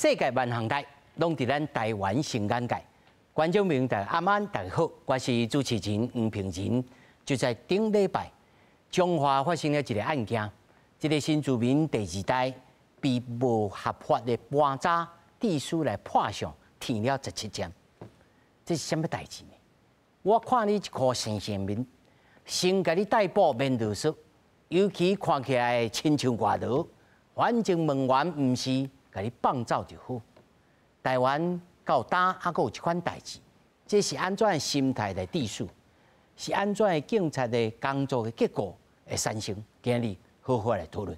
世界萬項代，攏佇咱台灣新眼界。觀眾朋友大家晚安，大家好，我是主持人黃平仁。就在頂禮拜，彰化發生了一个案件，這个新住民第二代被無合法的搬渣地書來判上，停了17針。這是啥物代誌呢？我看你一箍生生面，先共你逮捕免囉嗦，尤其看起來親像外勞，反正問完毋是，共你放走就好。台灣到今猶閣有這款代誌，這是按怎的心態來治事？是按怎的警察的工作的結果會產生？今日好好來討論。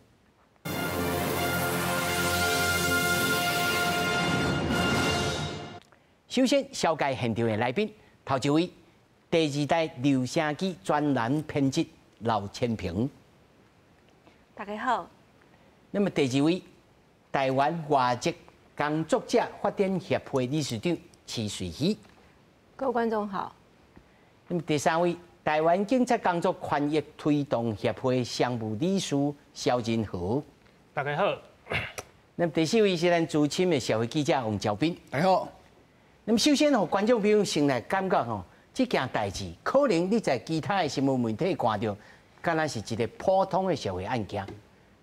首先，紹介現場的來賓，頭一位，第二代留聲機專欄編輯劉千平。大家好。那麼第二位，台灣外籍工作者發展協會理事長徐瑞熙。各位觀眾好。那麼第三位，台灣警察工作權益推動協會常務理事蕭仁和。大家好。那麼第四位是咱資深的社會記者王兆斌。大家好。那麼首先，予觀眾朋友先來感覺吼，這件代誌可能你在其他的新聞媒體看著，敢若是一个普通的社會案件。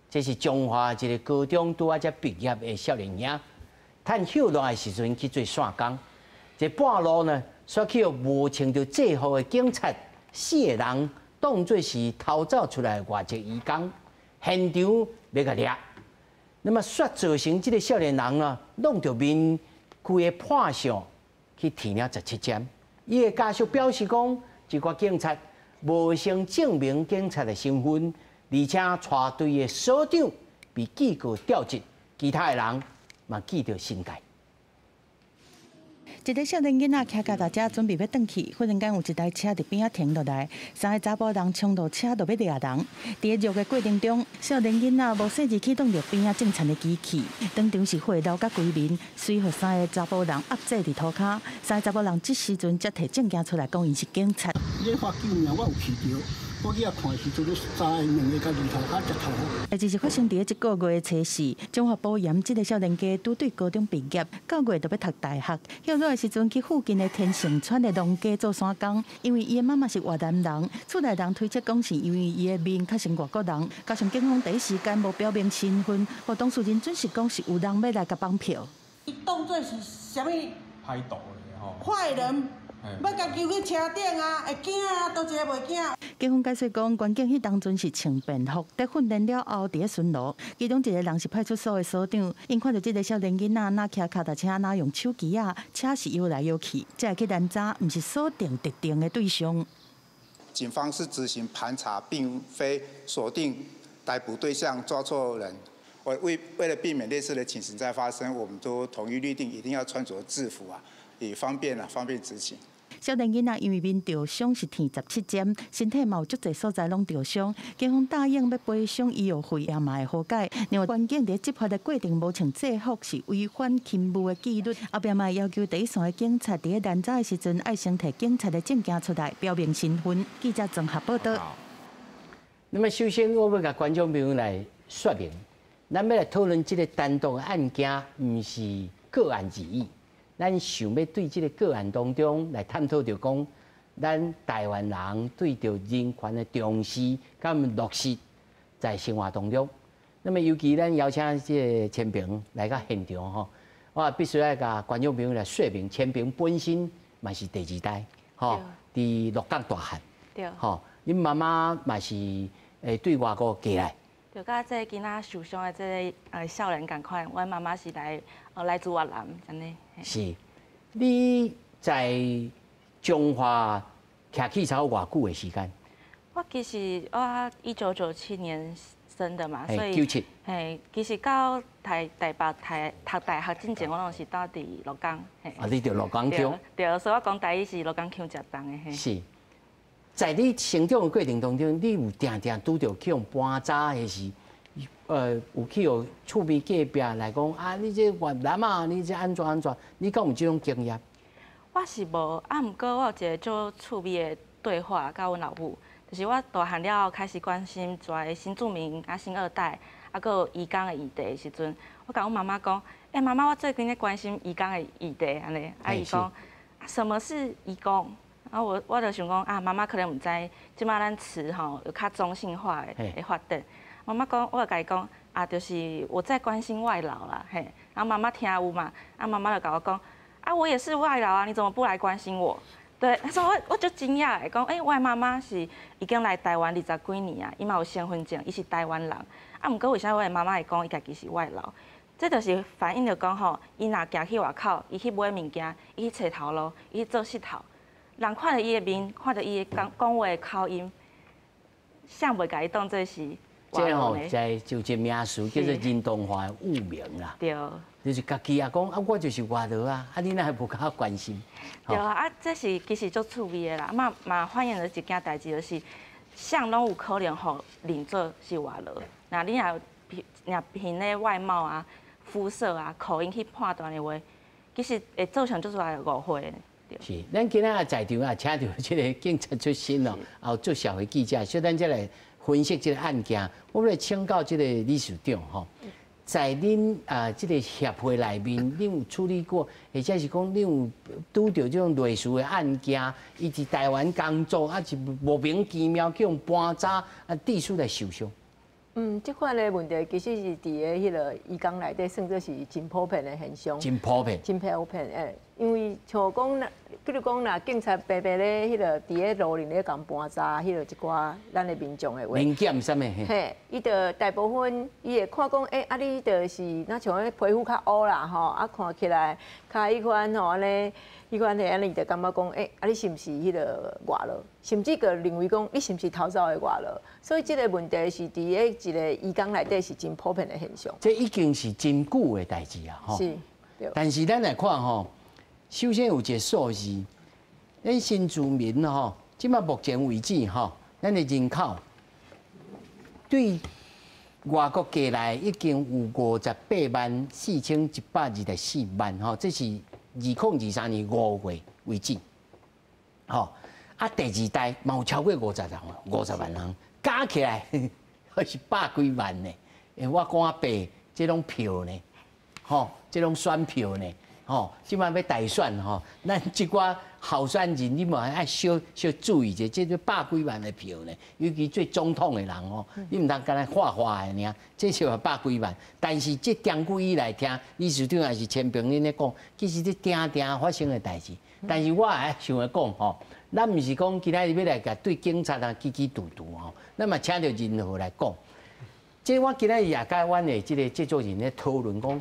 這是彰化一个高中拄仔才畢業的少年兄，趁歇熱的時陣去做散工，這半路呢，煞去予無穿著制服的警察四个人當做是偷走出來的外籍移工，現場欲共掠。那麼煞造成這个少年人啊，弄著面規个破相去提了17針。伊的家屬表示講，這寡警察無先證明警察的身份，而且帶隊的所長被記過調職，其他的人嘛記著申誡。一个少年囡仔騎腳踏車準備欲轉去，忽然間有一台車佇邊仔停落來，三个查埔人衝落車就欲掠人。佇咧掠的過程中，少年囡仔無細膩去擋著邊仔偵查的機器，當場是血流甲規面，隨予三个查埔人壓制佇塗跤。三个查埔人這時陣才提證件出來，講𪜶是警察。你發救命，我有去著。我去遐看的時陣，三个兩个共日頭跤食頭。代誌是發生佇咧這个月的初四，彰化埔鹽這个少年家拄對高中畢業，九月就欲讀大學。歇熱的時陣去附近的天成村的農家做散工，因為伊的媽媽是越南人，厝內人推測講是因為伊的面較像外國人，加上警方第一時間無表明身份，予當事人準是講是有人欲來共綁票。伊當做是啥物？歹徒咧吼。壞人。欲共揪去車頂啊，會驚啊，佗一个袂驚。警方解釋講，員警彼當陣是穿便服，佇訓練了後佇咧巡邏。其中一个人是派出所的所長，𪜶看著這个少年囡仔，若騎跤踏車，若用手機仔，車是搖來搖去，才會去攔查，毋是鎖定特定的對象。警方是執行盤查，並非鎖定逮捕對象，抓錯人。為了避免類似的情形再發生，我們都統一律定，一定要穿着制服啊，以方便啊，方便執行。少年囡仔因為面著傷是提17針，身體嘛有足濟所在攏著傷。警方答應欲賠償醫藥費，也嘛會和解。另外，員警佇執法的過程無穿制服是違反勤務的紀律，後壁嘛會要求第一線的警察佇咧攔查的時陣，愛先提警察的證件出來表明身份。記者綜合報道。那麼首先，我欲共觀眾朋友來說明，咱欲來討論這个單獨的案件，毋是個案而已。咱想欲對這个個案當中來探討，著講咱台灣人對著人權的重視，佮落實在生活當中。那麼尤其咱邀請這个千平來到現場吼，我必須愛共觀眾朋友來說明，千平本身嘛是第二代，吼，佇鹿港大漢，吼，恁媽媽嘛是對外國過來。就佮這个囡仔受傷的這个少年仝款，阮媽媽是來自越南，按呢。是，你在彰化騎汽車偌久的時間？我其實我1997年生的嘛，所以九七。嘿，其實到台台北台讀大學之前，我攏是蹛佇鹿港。啊，你佇鹿港腔？對，所以我講台語是鹿港腔誠重的。是，在你成長的過程當中，你有定定拄著去予盤查，還是有去予厝邊隔壁來講啊？你這越南啊，你這按怎按怎？你敢有這種經驗？我是無，啊，毋過我有一个足趣味的對話，佮阮老母，就是我大漢了後開始關心遮的新住民啊、新二代，啊，閣有移工的議題的時陣，我共阮媽媽講，欸，媽媽，我最近咧關心移工的議題，按呢，啊，伊講，什麼是移工？啊，我就想講啊，媽媽可能毋知，這擺咱詞吼有較中性化的發展。媽媽講，我就共伊講，啊，就是我在關心外勞啦，嘿。然後媽媽聽有嘛，啊，媽媽就共我講，啊，我也是外勞啊，你怎麼不來關心我？對，他說我就驚訝，講，欸，我的媽媽是已經來台灣20幾年啊，伊嘛有身份證，伊是台灣人。啊，毋過為啥我的媽媽會講伊家己是外勞？這就是反映著講吼，伊若行去外口，伊去買物件，伊去揣頭路，伊去做穡頭，人看著伊的面，看著伊的講講話的口音，誰袂共伊當做是這吼在就一個名詞叫做認同化的污名啦。對。就是家己啊講啊，我就是外勞啊，啊你哪會無共我關心？對啊，啊這是其實足趣味的啦，嘛嘛反映著一件代誌，就是啥攏有可能予認做是外勞。若你若若憑咧外貌啊、膚色啊、口音去判斷的話，其實會造成足大的誤會。是，咱今仔在場啊，請著這個警察出身哦，也有做社會記者，小等這來分析這個案件。我欲來請教這個理事長吼，在恁啊這個協會內面，恁有處理過，或者是講恁有拄著這種類似的案件，伊佇台灣工作，啊是莫名其妙去予盤查，啊致使來受傷。嗯，這款的問題其實是佇个彼个移工內底算做是真普遍的現象。真普遍。真普遍，欸，因為像講，比如講，若警察白白咧，彼个佇咧路面咧共盤查，彼个一寡咱的民眾的話，臨檢啥物？嘿，伊就大部分伊會看講，欸，啊你就是若像彼皮膚較烏啦，吼，啊看起來較彼款吼按呢，彼款的按呢，伊就感覺講，欸，啊你是毋是彼个外勞？甚至閣認為講你是毋是逃走的外勞？所以這個問題是佇咧一個移工內底是真普遍的現象。這已經是真久的代誌啊，吼。是。但是咱來看吼，首先有一個數字，咱新住民吼，這擺目前為止吼，咱的人口對外國過來已經有58萬4124萬吼，這是2023年5月為止，吼。啊，第二代嘛有超過50人，50萬人，加起來還是百幾萬呢。欸，我講啊白，這攏票呢，吼，這攏選票呢，吼，這擺欲大選吼，咱這寡候選人，你嘛愛小小注意者，這個百幾萬的票呢，尤其做總統的人吼，你毋通干焦畫畫的爾，這是百幾萬。但是這長久以來聽理事長也是前朋友咧講，其實這定定發生的代誌。但是我會想欲講吼，咱毋是講今仔日欲來共對警察啊起起揬揬吼，咱嘛請著仁和來講。這我今仔日也佮阮的這個製作人咧討論講，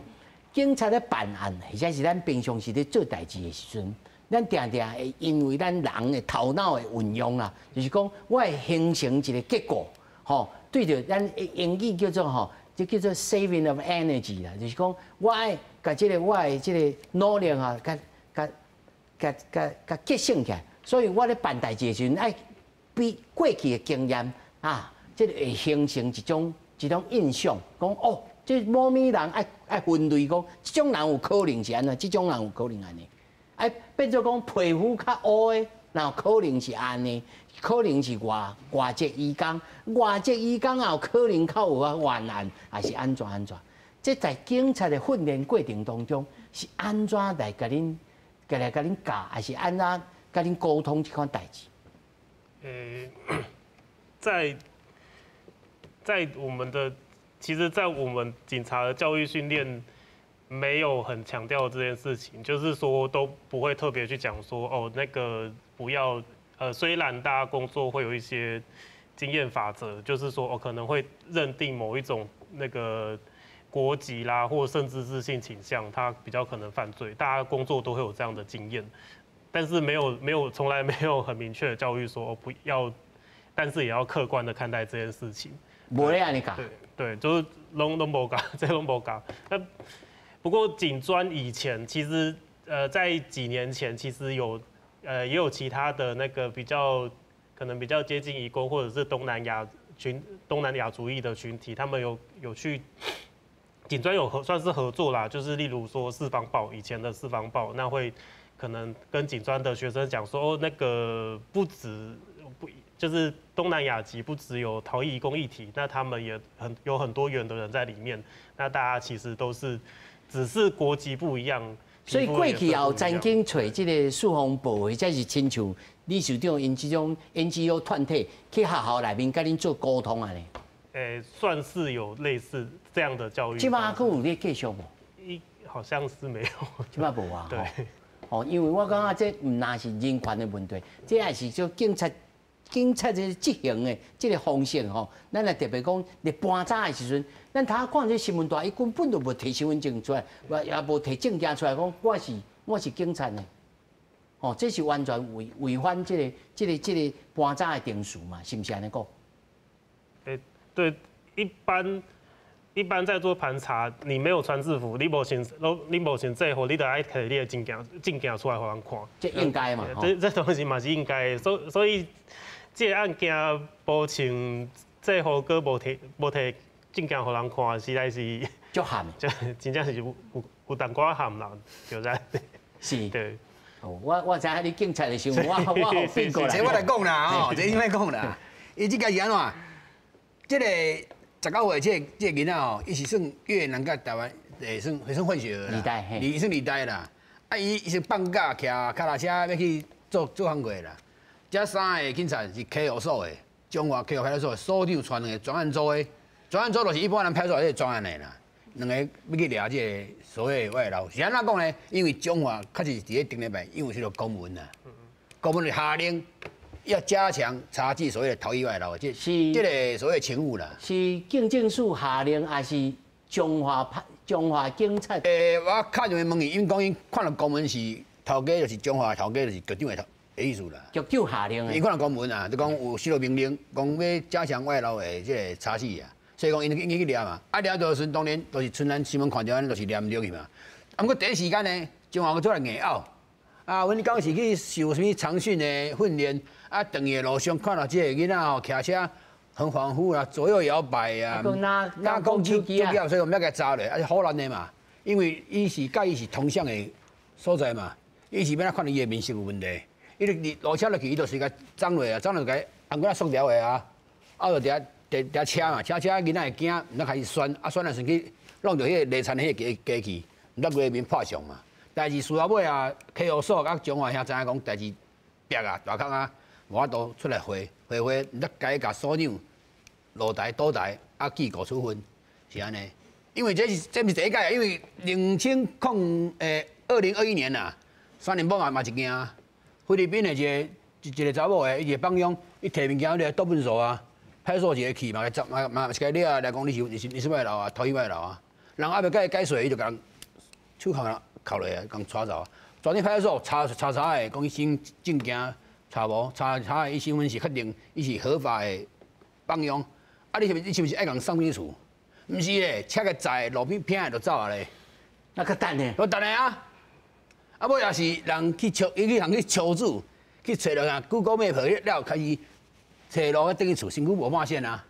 警察咧辦案，或者是咱平常時咧做代誌的時陣，咱定定會因為咱人的頭腦的運用啦，就是講我會形成一個結果，吼，對著咱英語叫做吼，這叫做 saving of energy 啦，就是講我愛共這個我的這個努力啊，共共共共共節省起來，所以我咧辦代誌的時陣，愛比過去的經驗啊，這個會形成一種印象，講哦，這某物人愛愛分類講，這種人有可能是按怎，這種人有可能按呢，愛變做講皮膚較烏的，若有可能是按呢，可能是外外籍移工，外籍移工也有可能較有啊冤案，還是按怎按怎？這在警察的訓練過程當中，是按怎來共恁，來共恁教，還是按怎共恁溝通這款代誌？在我們的，其實，在我們警察的教育訓練，沒有很強調這件事情，就是說都不會特別去講說，哦，那個不要，雖然大家工作會有一些經驗法則，就是說，哦，可能會認定某一種那個國籍啦，或甚至是性傾向，他比較可能犯罪，大家工作都會有這樣的經驗，但是沒有從來沒有很明確的教育說，哦，不要，但是也要客觀的看待這件事情。無咧按呢教。對對，就是攏攏無教，這攏無教。那不過警專以前其實，在幾年前其實有，也有其他的那個比較可能比較接近移工或者是東南亞族裔的群體，他們有去警專有算是合作啦，就是例如說四方報以前的四方報，那會可能跟警專的學生講說，哦，那個不止不就是東南亞籍不只有逃逸移工議題，那他們也很有很多元的人在裡面，那大家其實都是只是国籍不一样。所以过去也有曾经揣這个司法部，或者是親像理事長𪜶這種 NGO 團體去學校內面佮恁做溝通按呢。算是有類似這樣的教育。這馬閣有咧繼續無？好像是沒有。這馬無啊。對。哦，因為我感覺這毋但是人權的問題，這也是說警察這個執行的這個方式吼。咱來特別講，咧盤查的時陣，咱頭看這新聞台，伊根本就無提身份證出來，也無提證件出來，講我是警察呢。哦，這是完全違反這個盤查的程序嘛，是毋是按呢講？對，一般在做盤查，你沒有穿制服，你無穿制服，你就愛提你的證件出來予人看。這應該嘛？這東西嘛是應該的，所以這個案件無穿制服，閣無提證件予人看，實在是足譀，這真正是有淡薄仔譀啦，就這。是。對。哦，我知影你警察的時候，我予變過來。這我來講啦，吼，這應該講啦。伊這個是按怎？這個19歲這個囡仔吼，伊是算越南佮台灣，算混血兒啦。二代，伊算二代啦。啊，伊是放假騎跤踏車欲去做做工課啦。這三个警察是溪湖所的，彰化溪湖派出所所長帶兩个專案組的，專案組就是一般人派出所迄個專案的啦。兩個欲去掠這个所謂的外勞，是按怎講呢？因為彰化確實佇咧頂禮拜，因為有這個公文啊，公文是下令要加強查緝所謂的逃逸外勞，這個所謂勤務啦。是警政署下令，還是彰化警察？我敲電話問伊，𪜶講𪜶看著公文是頭家，就是彰化頭家，就是局長的頭的意思啦。局長下令的。伊看著公文啊，就講有收到命令，講欲加強外勞的這個查緝啊。所以講，𪜶去掠嘛，啊掠著時陣當然就是像咱新聞看著按呢，就是掠毋著去嘛。啊，毋過第一時間呢，彰化閣出來硬拗，啊，阮講是去受啥物長訓的訓練，啊，轉去的路上看著這个囡仔吼，騎車很恍惚啊，左右搖擺啊，拿講手機啊，所以我們欲共查落，啊是唬爛的嘛，因為伊是佮伊是同鄉的所在嘛，伊是欲按怎看著伊的面色有問題，伊就落車落去，伊就隨共撞落啊，撞落共紅棍仔塑條的啊，啊就佇遐。佇遐車嘛，車囡仔會驚，毋得開始旋，啊旋的時陣去弄著彼個犁田彼个機器，毋得規个面破傷嘛。但是事後尾啊，溪湖所佮彰化兄知影講代誌壁啊，大空啊，無法度出來回回回，毋得該共所長落台倒台，啊記過處分，是按呢。因為這毋是第一擺，因為2021年啊，三年某嘛一件，菲律賓的一個查某的，伊一個幫傭，伊提物件咧倒糞埽啊。派出所一個去嘛，嘛嘛是共掠啊，來講你是外勞啊，逃逸外勞啊，人猶未共伊解釋，伊就共手銬銬落啊，共帶走。轉去派出所查查查的，講伊身證件查無，查查的伊身份是確定，伊是合法的幫傭。啊，你是毋是愛共送去厝？毋是咧，車共載路邊偏的就走啊咧。那閣等呢？閣等咧啊！啊，尾也是人去求，伊去人去求助，去揣落啊，Google Map 了開始。揣路啊，轉去厝，身軀無半線啊！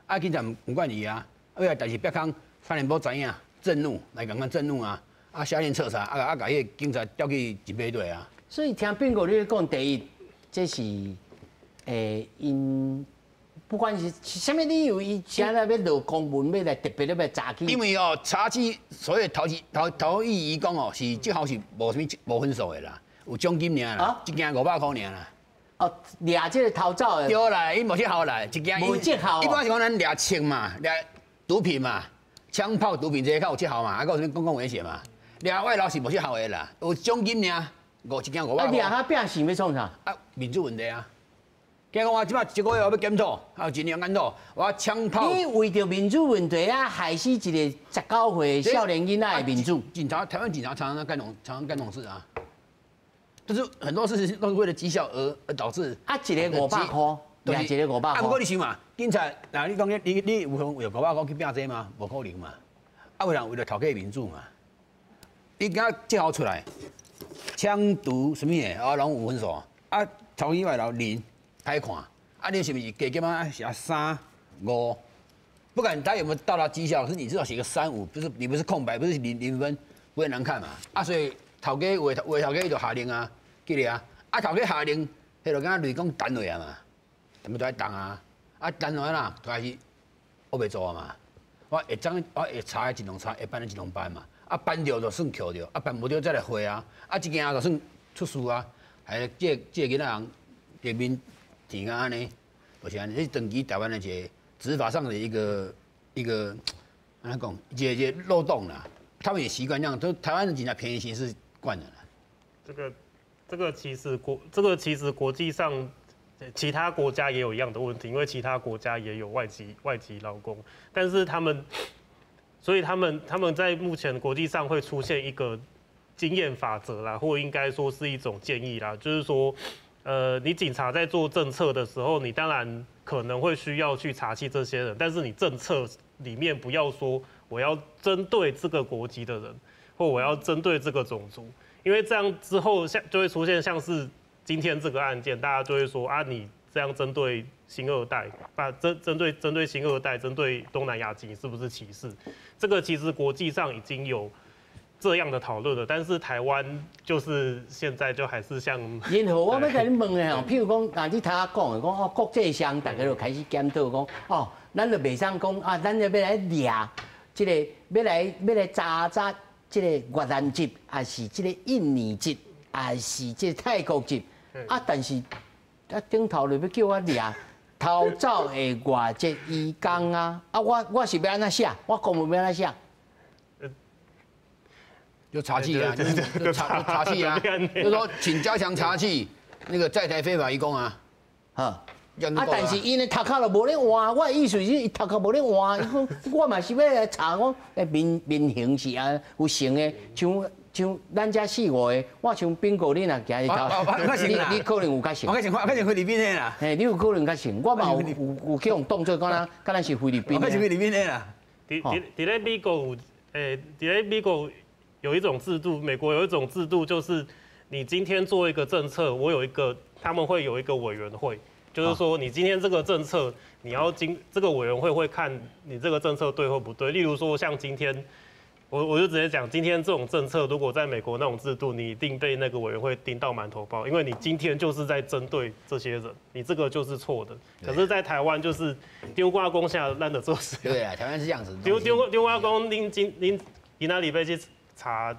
啊，警察毋管伊啊，啊，尾代誌煏空，三年某知影，震怒來共款震怒啊！啊，下令徹查，啊，共彼個警察調去警備隊啊。所以聽斌哥你講，第一，這是𪜶不管是啥物理由，伊啥來欲落公文，欲來特別咧欲查去。因為哦，查緝所謂逃逸移工哦，是這項是無啥物無分數的啦，有獎金爾啦，一件500箍爾啦。哦，掠這個逃走的。對啦，伊無績效啦，一件。無績效。一般是講咱掠槍嘛，掠毒品嘛，槍炮毒品這个較有績效嘛，啊，閣有啥物公共危險嘛，掠外勞是無績效的啦，有獎金爾，一件500。啊，掠彼拚死欲創啥？啊，面子問題啊。驚講我這擺一個月我欲檢討，還有盡量檢討，我槍炮。你為著面子問題啊，害死一個19歲少年囡仔的面子。警察，台灣警察常常幹這種，常常幹這種事啊。就是很多事情都是為了績效而導致。啊，一个500箍，掠一个五百箍。啊，毋過你想嘛，警察，若你講你有可能為500箍去拚這嗎？無可能嘛。啊，有人為了頭家面子嘛。你今績效出來，槍毒啥物的，啊，攏有分數。啊，逃逸外勞零，歹看。啊，你是毋是加減啊？寫三五，不管他有沒有到達績效，是你至少寫個三五，不是你不是空白，不是零分，不會難看嘛。啊，所以頭家有的有的頭家就下令啊。記得啊，啊頭家下令，彼就敢若雷公彈落啊嘛，啥物都愛動啊，啊彈落啦，就開始烏白做啊嘛。我會將我會查盡量查，會辦的盡量辦嘛。啊扳著就算扣著，啊扳無著再來回啊，啊這件就算出事啊，還這個囡仔人的面甜啊按呢，就是按呢，這是長期台灣的一個執法上的一個按怎講，一個漏洞啦。他們也習慣這樣，都台灣的警察便宜行事慣了啦。這個其實國際上其他國家也有一樣的問題，因為其他國家也有外籍勞工，但是他們，所以他們在目前國際上會出現一個經驗法則啦，或應該說是一種建議啦，就是說，你警察在做政策的時候，你當然可能會需要去查緝這些人，但是你政策裡面不要說我要針對這個國籍的人，或我要針對這個種族，因為這樣之後像就會出現像是今天這個案件，大家就會說啊，你這樣針對新二代，把針對新二代，針對東南亞籍，是不是歧視？這個其實國際上已經有這樣的討論了，但是台灣就是現在就還是像…… 然後我欲共你問的吼，譬如講，若你頭仔講的講哦，國際上大家就開始檢討講，哦，咱就袂使講啊，咱就欲來掠這個，欲來查查這個越南籍，還是這個印尼籍，還是這個泰國籍，啊，但是啊頂頭就欲叫我掠逃走的外籍移工啊，啊，我是欲按怎寫？我公文欲按怎寫？就查緝啊，就查緝啊，就說請加強查緝那個在台非法移工啊，哈，啊，但是𪜶的頭殼就無咧換，我的意思是伊頭殼無咧換，伊講我嘛是欲來查講，面型是啊有成的，像咱遮四五个，我像斌哥你若行日頭，你可能有較像，我較像我較像菲律賓的啦，嘿，你有可能較像，我嘛有去予當做敢若是菲律賓，我較像菲律賓的啦。佇咧美國有，佇咧美國有一種制度，美國有一種制度，就是你今天做一個政策，我有一個，他們會有一個委員會，就是說你今天這個政策，你要經這個委員會會看你這個政策對或不對。例如說像今天，我就直接講，今天這種政策如果在美國那種制度，你一定被那個委員會盯到滿頭包，因為你今天就是在針對這些人，你這個就是錯的。可是，在台灣就是丟掛公下爛的做事。對啊，台灣是這樣子。丟掛公，恁今恁今仔日欲去查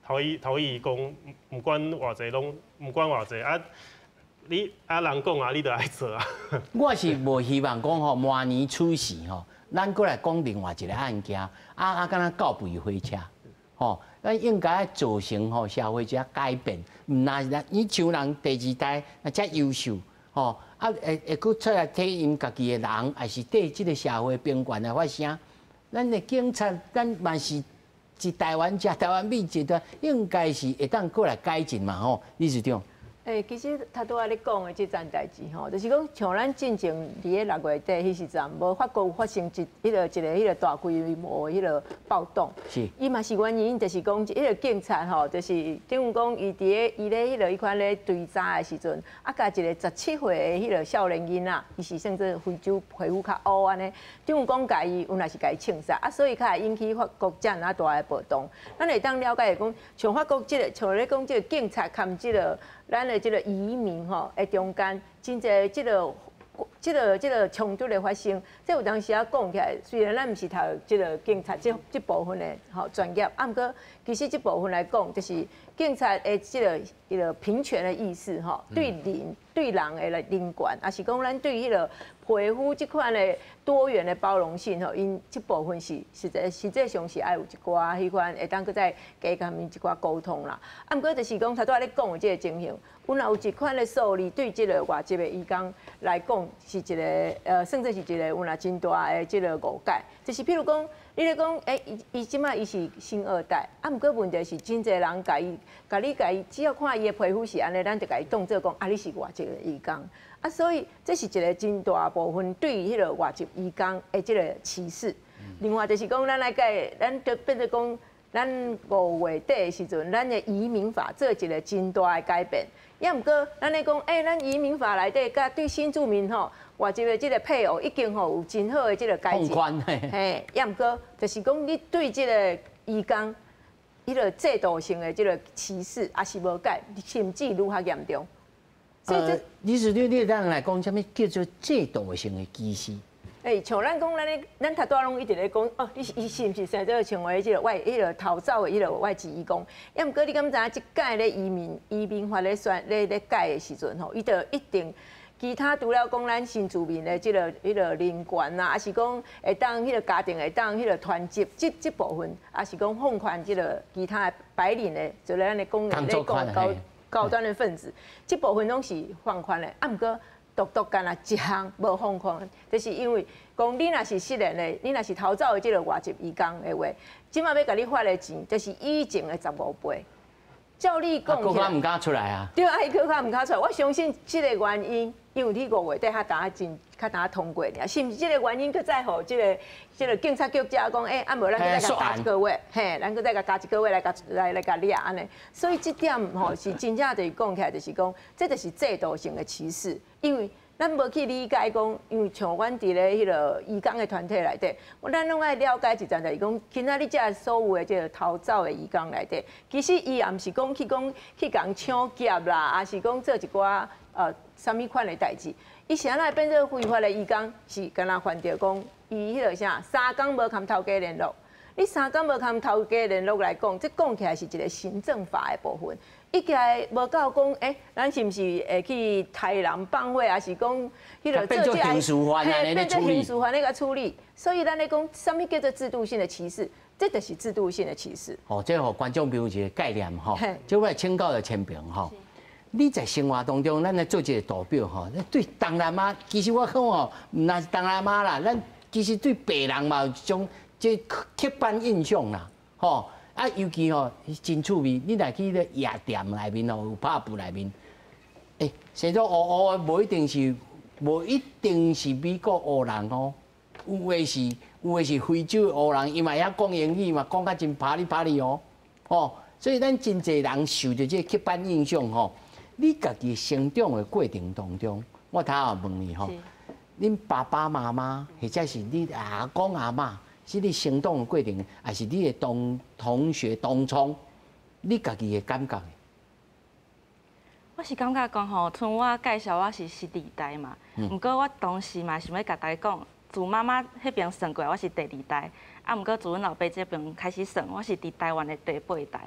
逃逸移工，毋管偌濟攏毋管偌濟啊！你啊人講啊，你就愛做啊。我是無希望講吼，明年出事吼，咱閣來講另外一個案件，啊，敢若告別火車，吼，咱應該造成吼社會這改變，毋若是咱你像人第二代若遮優秀，吼，啊會閣出來替𪜶家己的人，抑是對這個社會平權來發聲。咱的警察，咱嘛是。是台灣食台灣米一段，應該是會當閣來改進嘛吼，理事長。其實頭拄仔咧講的這件代誌吼，就是講像咱進前佇咧6月底彼時陣，無法國有發生一個大規模的彼個暴動。伊嘛是原因，就是講彼個警察吼，就是等於講伊佇咧伊咧彼個彼款咧追查的時陣，啊，共一個17歲的彼個少年囡仔，伊是算做非洲皮膚較烏按呢，等於講共伊有若是共伊槍殺，啊，所以才會引起法國遮爾大的暴動。咱會當了解講，像法國這個，像咧講這個警察含這個咱的這個移民吼的中間，真濟這個衝突的發生，這有當時仔講起來，雖然咱毋是讀這個警察這部分的吼專業，啊，毋過其實這部分來講，就是警察的這個平權的意識吼，對人的人權，抑是講咱對彼個皮膚這款的多元的包容性吼，𪜶這部分是實際上是愛有一寡彼款會當閣再加共𪜶一寡溝通啦。啊，毋過就是講頭拄仔咧講的這個情形，阮若有一款的數字對這個外籍的移工來講是一個算做是一個有若真大的這個誤解，就是譬如講，你咧講，伊這擺伊是新二代，啊，毋過問題是真濟人共伊，共你共伊，只要看伊的皮膚是按呢，咱就共伊當做講，啊，你是外籍的移工，啊，所以這是一個真大部分對彼個外籍移工的這個歧視。另外就是講，咱來改，咱就變做講，咱5月底的時陣，咱的移民法做一個真大的改變。抑毋過，咱咧講，咱移民法內底，佮對新住民吼，外籍的這個配偶已經吼有真好的這個改進。嘿，抑毋過，就是講你對這個移工，彼個制度性的這個歧視，也是無改，甚至愈較嚴重。所以這，你是你會當來講啥物叫做制度性的歧視？欸，像咱講咱咧，咱頭拄仔攏一直咧講，哦，你是伊是毋是生做成為這個外彼個逃走的彼個外籍移工？抑毋過你敢知影，這屆咧移民法咧選咧改的時陣吼，伊就一定其他除了講咱新住民的這個彼個人權啊，抑是講會當彼個家庭會當彼個團聚，這部分，抑是講放寬這個其他的白領的，就咱咧講咧講高端的分子，這部分攏是放寬的，啊，毋過獨獨干焦一項無放寬，就是因為講你若是失聯的，你若是逃走的這個外籍移工的話，這馬欲共你罰的錢，就是以前的15倍。照你講，閣較毋敢出來啊？對啊，伊閣較毋敢出來。我相信這個原因，因為你5月底較焦真較焦通過爾，是毋是這個原因？閣再予這個警察局遮講，欸，啊無咱閣再共加一個月，嘿，咱閣再共加一個月來共來來共掠按呢。所以這點吼是真正就是講起來，就是講，這就是制度性的歧視，因為咱無去理解講，因為像阮佇咧彼個移工的團體內底，咱攏愛了解一層，就是講，今仔日這所有的這個逃走的移工內底，其實伊也毋是講去講去共搶劫啦，抑是講做一寡啥物款的代誌，伊是按怎會變做非法的移工？是敢若犯著講，伊彼個啥三工無共頭家聯絡，你三工無共頭家聯絡來講，這講起來是一個行政法的部分。伊起來無夠講，欸，咱是毋是會去殺人放火，抑是講彼個做這個刑事犯變做刑事犯咧共處理？所以咱咧講，啥物叫做制度性的歧視？這就是制度性的歧視。哦，這予觀眾朋友一個概念吼，這我來請教千平吼。你在生活當中，咱來做一個圖表吼，對東南亞，其實我講吼，毋但是東南亞啦，咱其實對白人嘛有一種這刻板印象啦，吼。啊，尤其吼真趣味，你若去咧夜店內面吼，有 pub 內面，欸，生做烏烏的，無一定是美國黑人哦，有的是非洲的黑人，伊嘛會曉講英語嘛，講甲真啪哩啪哩哦，吼，所以咱真濟人受著這個刻板印象吼。你家己成長的過程當中，我頭仔問你吼，恁爸爸媽媽或者是你阿公阿嬤，是你成長的過程，抑是你的同學同窗，你家己的感覺？我是感覺講吼，像我介紹我是新二代嘛，毋過我當時嘛想欲共大家講，自媽媽彼邊算過來，我是第二代，啊，毋過自阮老爸這邊開始算，我是佇台灣的第八代。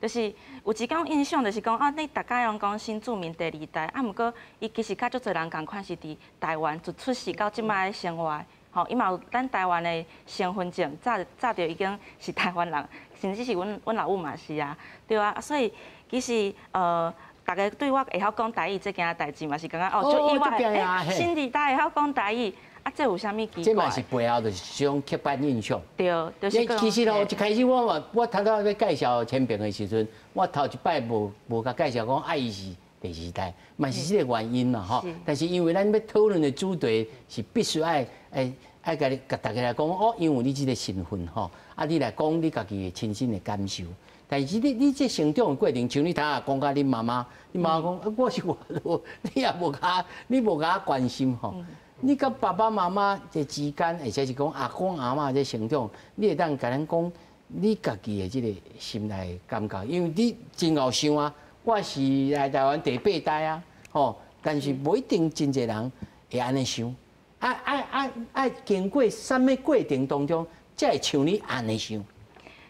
就是有一種印象，就是講啊，你逐家攏講新住民第二代，啊，毋過伊其實佮足濟人仝款是佇台灣自出世到這擺生活，吼，伊嘛有咱台灣的身份證，早早就已經是台灣人，甚至是阮老母嘛是啊，對啊，所以其實逐家對我會曉講台語這件代誌嘛是感覺哦，足意外，欸，新二代會曉講台語，啊，這有啥物奇怪？這嘛是背後就是這種刻板印象。對，就是其實吼，一開始我嘛，我頭拄仔欲介紹千平的時陣，我頭一擺無共介紹講啊，伊是第二代，嘛是這個原因啦吼。但是因為咱欲討論的主題是必須愛愛共你共大家來講，哦，因為你這個身份吼，啊，你來講你家己的親身的感受。但是你這成長的過程，像你頭仔講共恁媽媽，你媽媽講我是外勞，你也無共你無共我關心吼。你佮爸爸媽媽這之間，或者是講阿公阿嬤這成長，你會當共咱講你家己的這個心內感覺，因為你真𠢕想啊，我是來台灣第八代啊，吼，但是無一定真濟人會按呢想，啊啊啊啊！經過啥物過程當中，才會像你按呢想？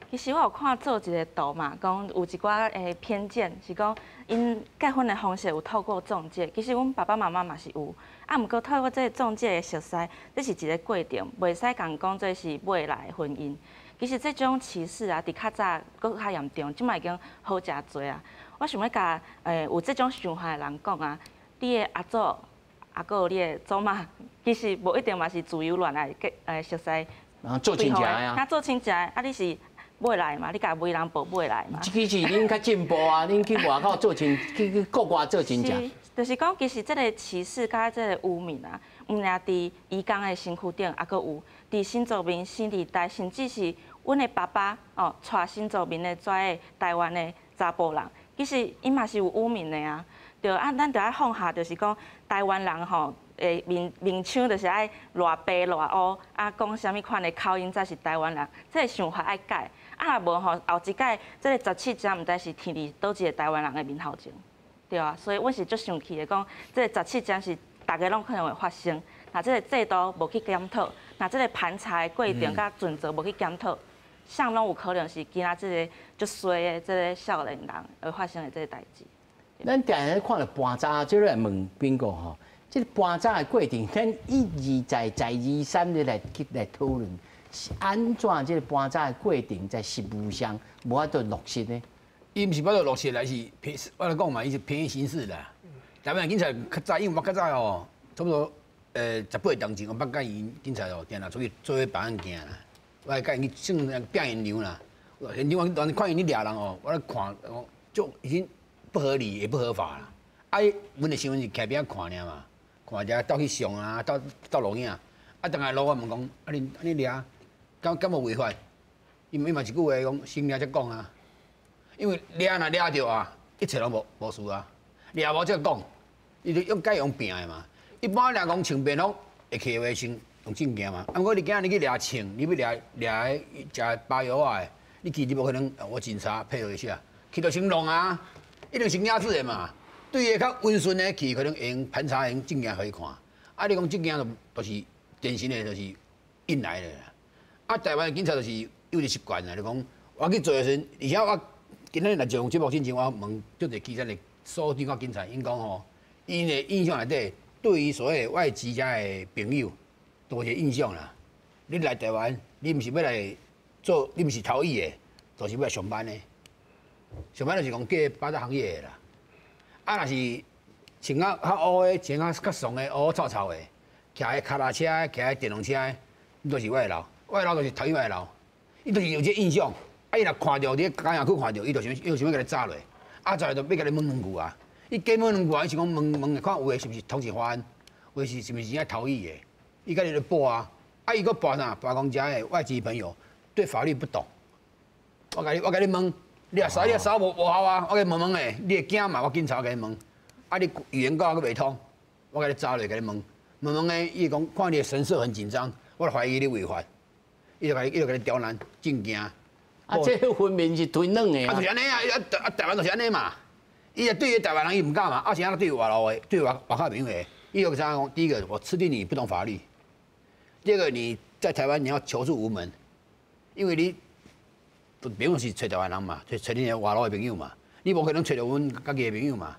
其實我有看做一個圖嘛，講有一寡偏見，是講𪜶結婚的方式有透過中介，其實阮爸爸媽媽嘛是有，啊，毋過透過這個中介的熟似，這是一個過程，袂使共講這是買來的婚姻。其實這種歧視啊，佇較早閣較嚴重，這馬已經好誠濟啊。我想欲共有這種想法的人講啊，你的阿祖、抑閣有你的祖媽，其實無一定嘛是自由戀愛結熟似，做親情的啊，啊做親情的，啊你是買來嘛？你共媒人婆買來嘛？這個是恁較進步啊！恁去外口做親，去國外做親情。就是講，其實這個歧視佮這個污名啊，毋但佇移工的身軀頂，抑閣有佇新住民、新二代，甚至是阮的爸爸哦，娶新住民的跩的台灣的查埔人，其實𪜶嘛是有污名的啊。對啊，咱著愛放下，就是講台灣人吼。的面面腔就是愛偌白偌烏，啊，講啥物款的口音才是台灣人，這個想法愛改。啊，若無吼，後一擺這個十七張毋知是囥佇佗一個台灣人的面頭前，對啊，所以阮是足生氣的，講這個十七張是逐个攏可能會發生。若這个制度無去檢討，若這个盤查的過程佮準則無去檢討，啥攏有可能是今仔這个足衰的這个少年人會發生的這个代誌。咱定定看著盤查，這來問彬哥吼，這个盤查的過程，咱一而再，再而三的來去來討論，是按怎這个盤查的過程在實務上無法度落實呢？伊毋是無法度落實，來是便，我來講嘛，伊是便宜行事啦。台灣警察較早，因為我較早哦，差不多18年前，我捌佮𪜶警察哦，定定出去做伙辦案件啦。我會佮𪜶去算拼現場啦。現場我看𪜶咧掠人哦，我咧看，就已經不合理也不合法啦。啊，阮的身份是徛邊仔看爾嘛，看者鬥去相啊，鬥鬥錄影。啊，轉來路我問講，啊恁按呢掠，敢無違法？伊嘛一句話講，先掠才講啊。因為掠若掠著啊，一切攏無事啊。掠無才講，伊就用該用拼的嘛。一般掠講穿便服會去的話，先用證件嘛。啊，毋過你今仔日去掠銃，你欲掠掠彼食包藥仔的，你去你無可能，我警察配合一下，去就先弄啊，一定是壓制的嘛。對伊較溫順的去，可能會用盤查用證件予伊看。啊，你講證件就是典型的，就是印來的啦。啊，台灣的警察就是有一個習慣啦，就講我去做的時陣，而且我今仔日來上節目之前，我問足濟基層的所長警察，𪜶講吼，𪜶的印象內底，對於所謂外籍遮的朋友，都有一個印象啦。你來台灣，你毋是欲來做，你毋是逃逸的，就是欲來上班的。上班就是講計八大行業的啦。啊，若是穿較較烏的，穿較較慫的，烏烏臭臭的，騎个跤踏車、騎个電動車的，你都是外勞。外勞就是討厭外勞，伊就是有這個印象。啊，伊若看著佇監獄區看著，伊就想，伊就想欲共你查落。啊，再來就欲共你問兩句啊。伊加問兩句啊，伊是講問問看有的是毋是通緝犯，有的是毋是真正逃逸的？伊共你咧報啊。啊，伊閣報啥？報講遮的外籍朋友對法律不懂。我共你問，你若搜無效啊？我共你問問的，你會驚嘛？我警察共你問。啊，你語言閣閣袂通，我共你查落共你問，問問的，伊會講看你的神色很緊張，我就懷疑你違法。伊就共你刁難證件。啊，這個分明是推軟的啊！就是按呢啊！啊，台灣就是按呢嘛。伊啊對於台灣人伊毋敢嘛，啊是按怎對外勞的，對外口朋友的，伊就怎講？第一個，我吃定你不懂法律；第二個，你在台灣你要求助無門，因為你朋友是揣台灣人嘛，揣揣恁的外勞的朋友嘛，你無可能揣著阮家己的朋友嘛。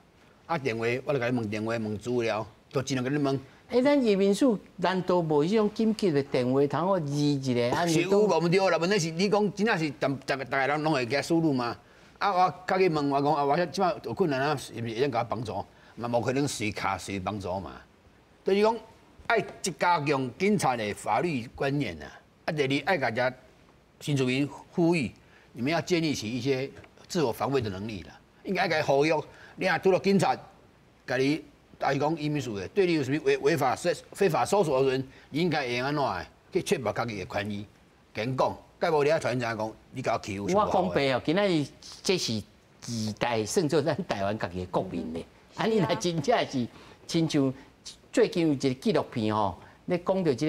啊，電話我就共你問電話，問資料，都盡量共你問。欸，咱移民署難道無彼種緊急的電話通好字一下？是有無毋對啦，問題是你講真正是逐逐個人攏會共輸入嗎？啊，我較去問我講啊，我這這擺有困難啊，是毋是會當共我幫助？嘛無可能隨卡隨幫助嘛。就是講愛一加強警察的法律觀念啊。啊，第二愛共遮新住民呼籲，你們要建立起一些自我防衛的能力啦。應該愛共呼籲，你若拄著警察，共你。還是講移民署的，對你有啥物違法非法搜索的時陣，你應該會用按怎的去確保家己的權益，共𪜶講，蓋無你愛傳知影講，你共我欺負。我講白哦，今仔日這是時代算做咱台灣家己的國民咧。啊，你若真正是親像最近有一個紀錄片吼，咧講著這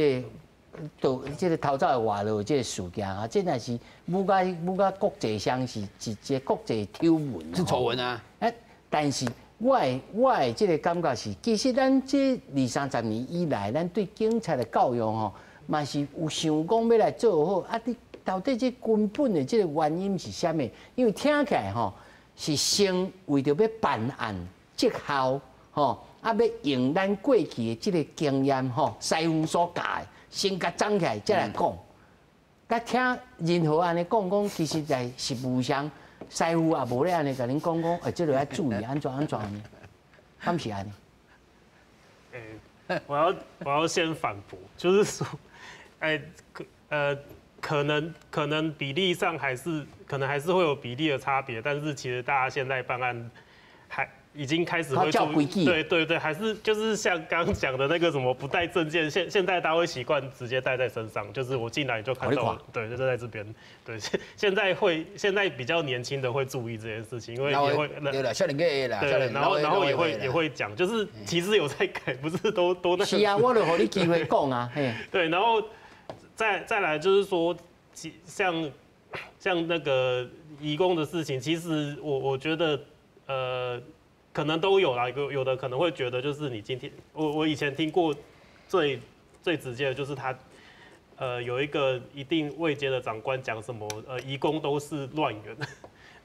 個盜這個逃走的外勞這個事件啊，真的是舞甲國際上是一個國際醜聞。是醜聞啊！欸，但是。我的這個感覺是，其實咱這二三十年以來，咱對警察的教育吼，嘛是有想講欲來做好。啊，你到底這根本的這個原因是啥物？因為聽起來吼，是先為著欲辦案績效吼，啊，欲用咱過去的這個經驗吼，師傅所教的，先共摠起來才來講。佮聽任何按呢講講，其實在實務上。師傅也無咧按呢共恁講講，欸，這个愛注意按怎按怎呢？敢是按呢？欸，我要先反駁，就是說，欸，可能比例上還是可能還是會有比例的差別，但是其實大家現在辦案還已經開始會注意，對對對，還是就是像剛剛講的那個什麼不帶證件，現在大家會習慣直接帶在身上，就是我進來你就看到，對，就在這邊，對，現在比較年輕的會注意這件事情，因為也會對啦，少年會啦，對，然後也會講，就是其實有在改，不是都那是啊，我就予你機會講啊，嘿，對，然後再來就是說，像那個移工的事情，其實我覺得。可能都有啦，有的可能會覺得就是你今天，我以前聽過最最直接的就是他，有一個一定位階的長官講什麼，移工都是亂源，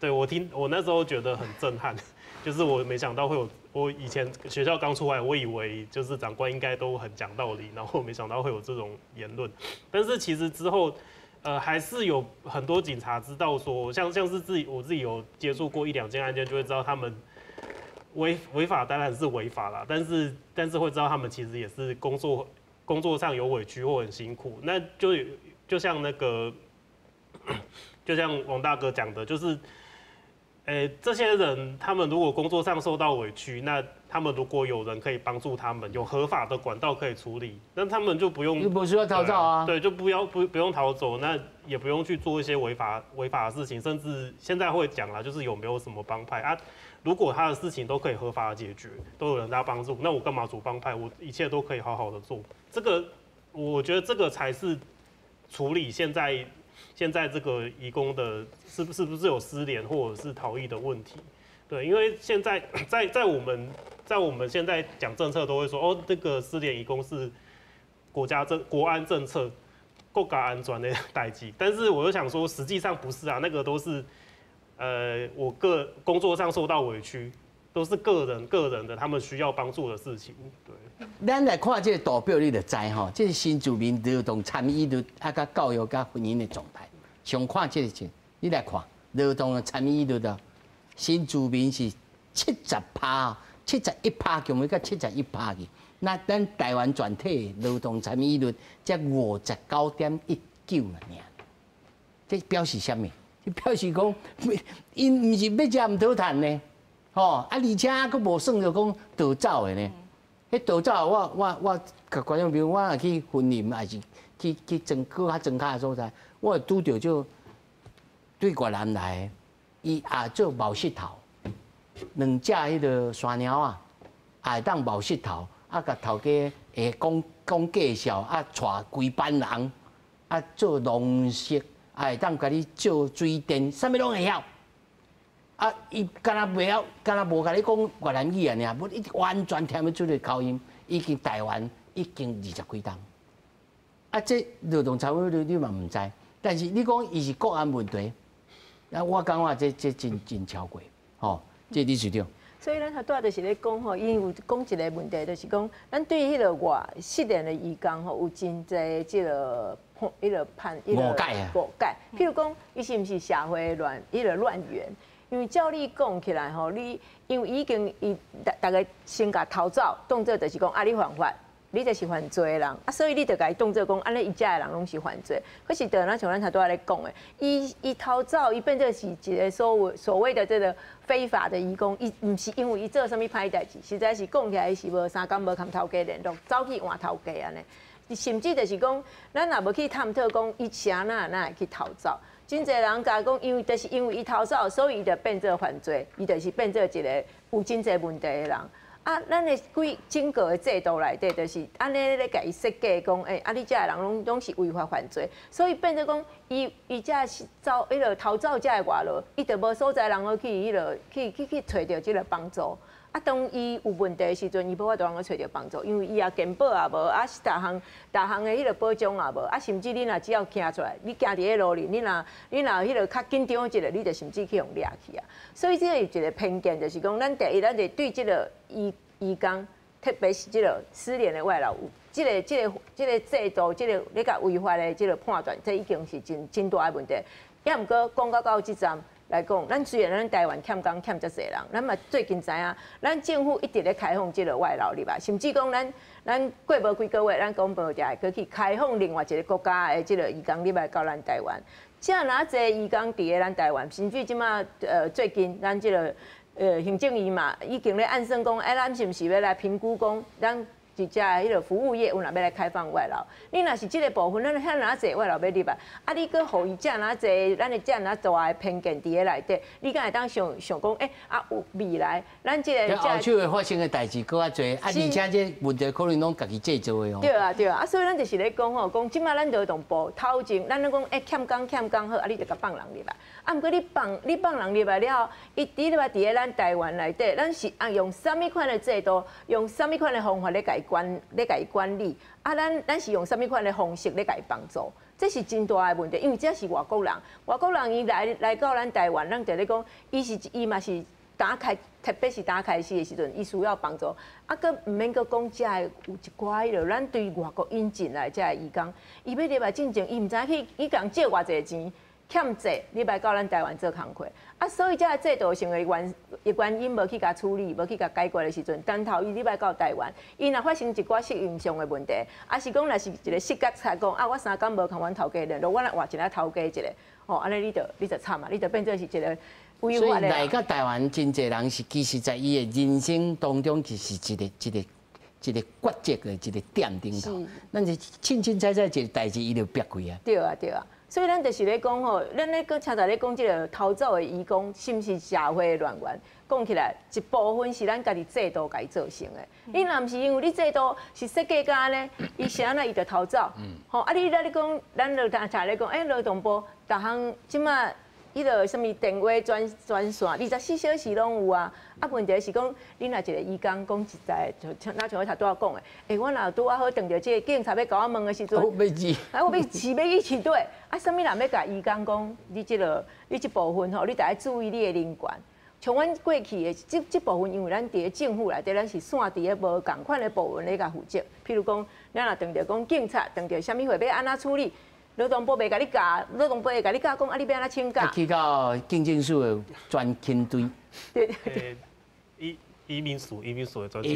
對我聽我那時候覺得很震撼，就是我沒想到會有，我以前學校剛出來，我以為就是長官應該都很講道理，然後沒想到會有這種言論，但是其實之後，還是有很多警察知道說，像是我自己有接觸過一兩件案件，就會知道他們違法當然是違法啦，但是會知道他們其實也是工作上有委屈或很辛苦，那就像那個，就像王大哥講的，就是，這些人他們如果工作上受到委屈，那他們如果有人可以幫助他們，有合法的管道可以處理，那他們就不用，不需要逃走啊，對，就不要不不用逃走，那也不用去做一些違法的事情，甚至現在會講啦，就是有沒有什麼幫派啊？如果他的事情都可以合法解決，都有人在幫助，那我幹嘛組幫派？我一切都可以好好的做。這個，我覺得這個才是處理現在這個移工的是不是有失聯或者是逃逸的問題？對，因為現在在我們現在講政策都會說，哦，這個失聯移工是國家政國安政策，國家安全的代誌。但是我又想說，實際上不是啊，那個都是。我個工作上受到委屈，都是個人的，他們需要幫助的事情。對，咱來看這個圖表，你就知吼，這是新住民勞動參與率啊，佮教育佮婚姻的狀態。上看這個錢，你來看勞動的參與率的新住民是70趴，71趴，強欲到71趴去。那咱台灣全體勞動參與率才59.19爾，這表示啥物？表示講，𪜶毋是欲食毋討趁呢，吼啊！而且閣無算著講逃走的呢。彼逃走，我共觀眾朋友，我若去雲林，還是去莊閣較莊跤的所在，我會拄著這對越南來的，伊也做冒穡頭，兩隻彼个山貓仔，也會當冒穡頭，啊，共頭家會講講介紹，啊，帶規班人，啊，做農事。啊，會當共你借水電，啥物攏會曉。啊，伊敢若袂曉，敢若無共你講越南語爾，無伊完全聽袂出的口音，已經台灣已經20幾冬。啊，這勞動參與率你嘛毋知，但是你講伊是國安問題，啊，我感覺這真真超過，吼，這理事長。所以咱頭拄仔就是咧講吼，伊有講一個問題，就是講咱對彼個外失聯的移工吼，有真濟這個判、彼個判、彼個誤解啊誤解。譬如講，伊是毋是社會亂、彼個亂源？因為照你講起來吼，你因為已經伊逐逐家先共逃走，當做就是講啊，你犯法。你就是犯罪的人啊，所以你就共伊當做講，按呢伊遮的人攏是犯罪。可是，就若像咱頭拄仔咧講的，伊逃走，伊變做是一個所謂的這個非法的移工，伊毋是因為伊做啥物歹代誌，實在是講起來，伊是無三工無共頭家聯絡，走去換頭家按呢。甚至就是講，咱若無去探討講，伊啥哪哪會去逃走。真濟人共講，因為就是因為伊逃走，所以伊就變做犯罪，伊就是變做一個有真濟問題的人。啊，咱的規整個的制度內底，就是按呢咧共伊設計講，欸，啊，你遮的人攏是違法犯罪，所以變做講，伊遮是走彼个逃走遮的外勞，伊就無所在人好去彼个去揣著這个幫助。啊，當伊有問題的時陣，伊無法度通去揣著幫助，因為伊也健保也無，啊，是逐項逐項的彼个保障也無，啊，甚至你若只要行出來，你行佇咧路裡，你若彼个較緊張一下，你就甚至去予掠去啊。所以這個一個偏見，就是講，咱第一，咱就對這个移工，特別是這个失聯的外勞，有這個制度，這個咧共違法的這个判斷，這已經是真真大的問題。也毋過講到這站來講，咱雖然咱台灣欠工欠遮濟人，咱嘛最近知影，咱政府一直咧開放這个外勞入來，甚至講咱過無幾個月，咱廣播就會閣去開放另外一个國家的這个移工入來到咱台灣。遮爾濟移工佇咧咱台灣，甚至這馬最近咱這个行政院嘛已經咧按算講，哎，咱是毋是欲來評估講，咱伫遮彼个服务业，阮若欲来开放外劳。你若是这个部分，咱遐尔济外劳欲入来，啊，你阁予伊遮尔济，咱的遮尔大的偏见伫咧内底，你敢会当想想讲，欸，啊，有未来，咱这个后手会发生的代志阁较济，啊，而且这问题可能拢家己制造的哦。对啊，对啊，啊，所以咱就是咧讲吼，讲这马咱劳动部头前，咱拢讲，欸，欠工欠工好，啊，你就共放人入来。啊，毋过你放人入来了后，伊伫入来伫咧咱台湾内底，咱是啊用啥物款的制度，用啥物款的方法咧共伊管，咧共伊管理？啊，咱是用啥物款的方式咧共伊帮助？这是真大的问题，因为这是外国人，外国人伊来到咱台湾，咱就咧讲，伊是伊嘛是打开，特别是打开始的时阵，伊需要帮助。啊，阁毋免阁讲遮的有一寡彼落，咱对外国引进来遮的移工，伊欲入来进前，伊毋知去伊共借偌济钱。欠债，你来到咱台湾做工课，啊，所以这个制度性的原因无去共处理，无去共解决的时阵，等头伊你来到台湾，伊若发生一寡适应上的问题，啊是讲若是一个失觉才讲啊，我三工无共阮头家联络，我来换一个头家一个，吼，按呢你就惨啊，你就变做是一个违法的。所以来到台湾真济人是，其实在伊的人生当中，就是一个抉择的一个点顶头，咱是凊凊彩彩一个代志，伊就煏开啊。对啊，对啊。所以咱就是咧讲吼，咱咧阁听在咧讲这个逃走的移工是毋是社会的乱源？讲起来，一部分是咱家己制度共伊造成的。你若毋是因为你制度是设计甲按呢，伊是按怎伊就逃走。吼啊！你咧咧讲，咱劳动查咧讲，欸，劳动部逐项这马彼个啥物电话专线，24小时拢有啊。啊，问题是讲，你若一个移工讲实在，就像若像我头拄仔讲的，欸，我若拄仔好碰著这个警察欲共我问的时阵，我欲治，啊，我欲饲欲去饲对，啊，啥物人欲共移工讲，你这部分吼，你得爱注意你的人权。像阮过去的这部分，因为咱伫咧政府内底，咱是线伫咧无仝款的部门咧共负责。譬如讲，咱若碰著讲警察碰著啥物货欲按怎处理，劳动部袂共你教，劳动部会共你教讲啊，你欲按怎请假？去到警政署的专勤队。对对对。移民署的专勤。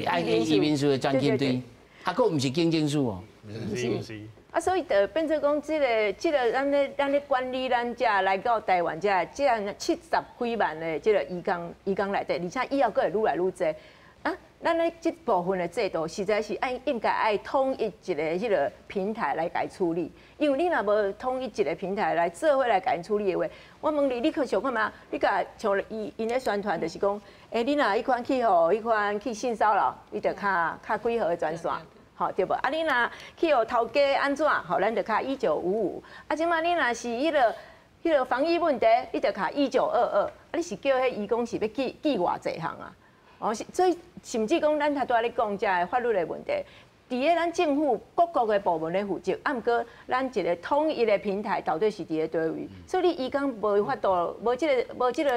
移民署的专勤队，啊，阁毋是警政署哦。毋是毋是。啊，所以就变做讲，这个咱咧管理咱遮来到台湾遮这70几万的这个移工内底，而且以后阁会愈来愈济。啊，咱咧这部分的制度实在是爱应该爱统一一个彼个平台来共处理，因为你若无统一一个平台来做伙来共处理的话，我问你，你去想看觅，你共像伊𪜶咧宣传就是讲，欸，你若彼款去予彼款去性骚扰，你就敲敲几号的专线。吼，对无？啊，你若去予头家按怎？吼，咱就敲1955。啊，这马你若是彼个防疫问题，你就敲1922。啊，你是叫彼移工是欲记记偌济项啊？哦，所以甚至讲，咱头拄仔咧讲遮个法律的问题，伫咧咱政府各国的部门咧负责，啊，毋过咱一个统一的平台到底是伫咧佗位？所以你移工无法度，无这个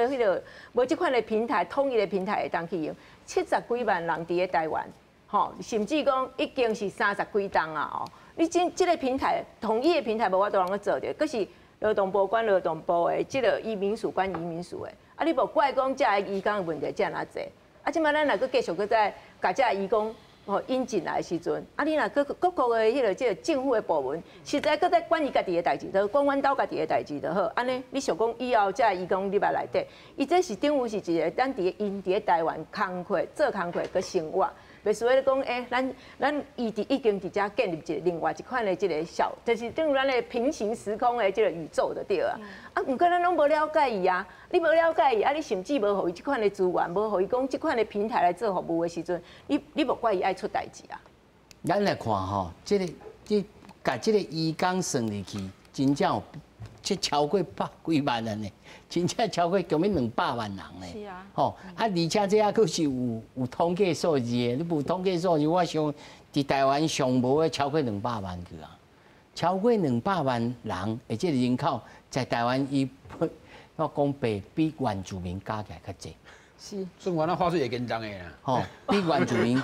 彼个，无这款的平台，统一的平台会当去用。70几万人伫咧台湾。吼，甚至讲已经是30几冬啊！哦，你这个平台统一的平台无法度通去做著，阁是劳动部管劳动部的，这个移民署管移民署的。啊，你无怪讲遮个移工的问题遮尔济。啊，这马咱若阁继续阁再共遮个移工吼引进来的时阵，啊，你若阁各国的彼个这个政府的部门，实在阁再管伊家己的代志，就管阮兜家己的代志就好。按呢，你想讲以后遮个移工入来内底，伊这是等于是一个咱伫𪜶伫咧台湾工课做工课阁生活。袂输咧讲，欸，咱伊伫已经伫遮建立一个另外一款的这个小，就是等于咱的平行时空的这个宇宙就对啊。啊，毋过咱拢无了解伊啊，你无了解伊，啊，你甚至无予伊这款的资源，无予伊讲这款的平台来做服务的时阵，你无怪伊爱出代志啊。咱来看吼，这个这共这个移工算入去，真正有这超过百几万人呢，真正超过将近200万人呢。是啊。吼啊，而且这犹阁是有统计数字的，你无统计数字，我想伫台湾上无会超过两百万去啊。超过两百万人，的这个人口在台湾，伊我讲白比原住民加起来较济。是。算完了话术会紧张的啦。吼，比原住民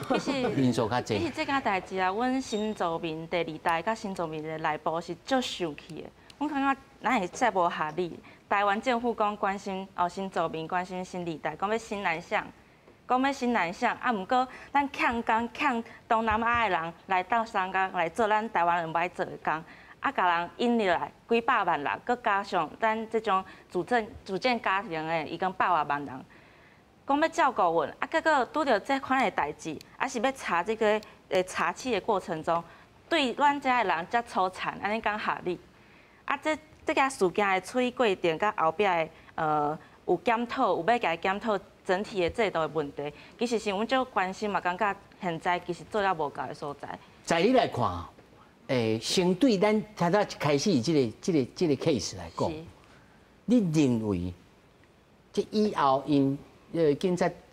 人数较济。其实这件代志啊，阮新住民第二代佮新住民的内部是足生气的。阮感觉哪会遮无合理？台湾政府讲关心哦新住民，关心新二代，讲欲新南向，讲欲新南向，啊，毋过咱欠工欠东南亚的人来斗相共来做咱台湾人无爱做的工，啊，共人引入来几百万人，阁加上咱这种组建家庭的，已经百外万人，讲欲照顾阮，啊，结果拄著这款的代志，啊是欲查这个的查緝的过程中，对阮遮的人遮粗残，按呢敢合理？啊，这个事件的处理过程，佮后壁的有检讨，有欲共伊检讨整体的制度的问题，其实是阮足关心嘛，感觉现在其实做了无够的所在。在你来看，先对咱头拄一开始这个 case 来讲，你认为这以后𪜶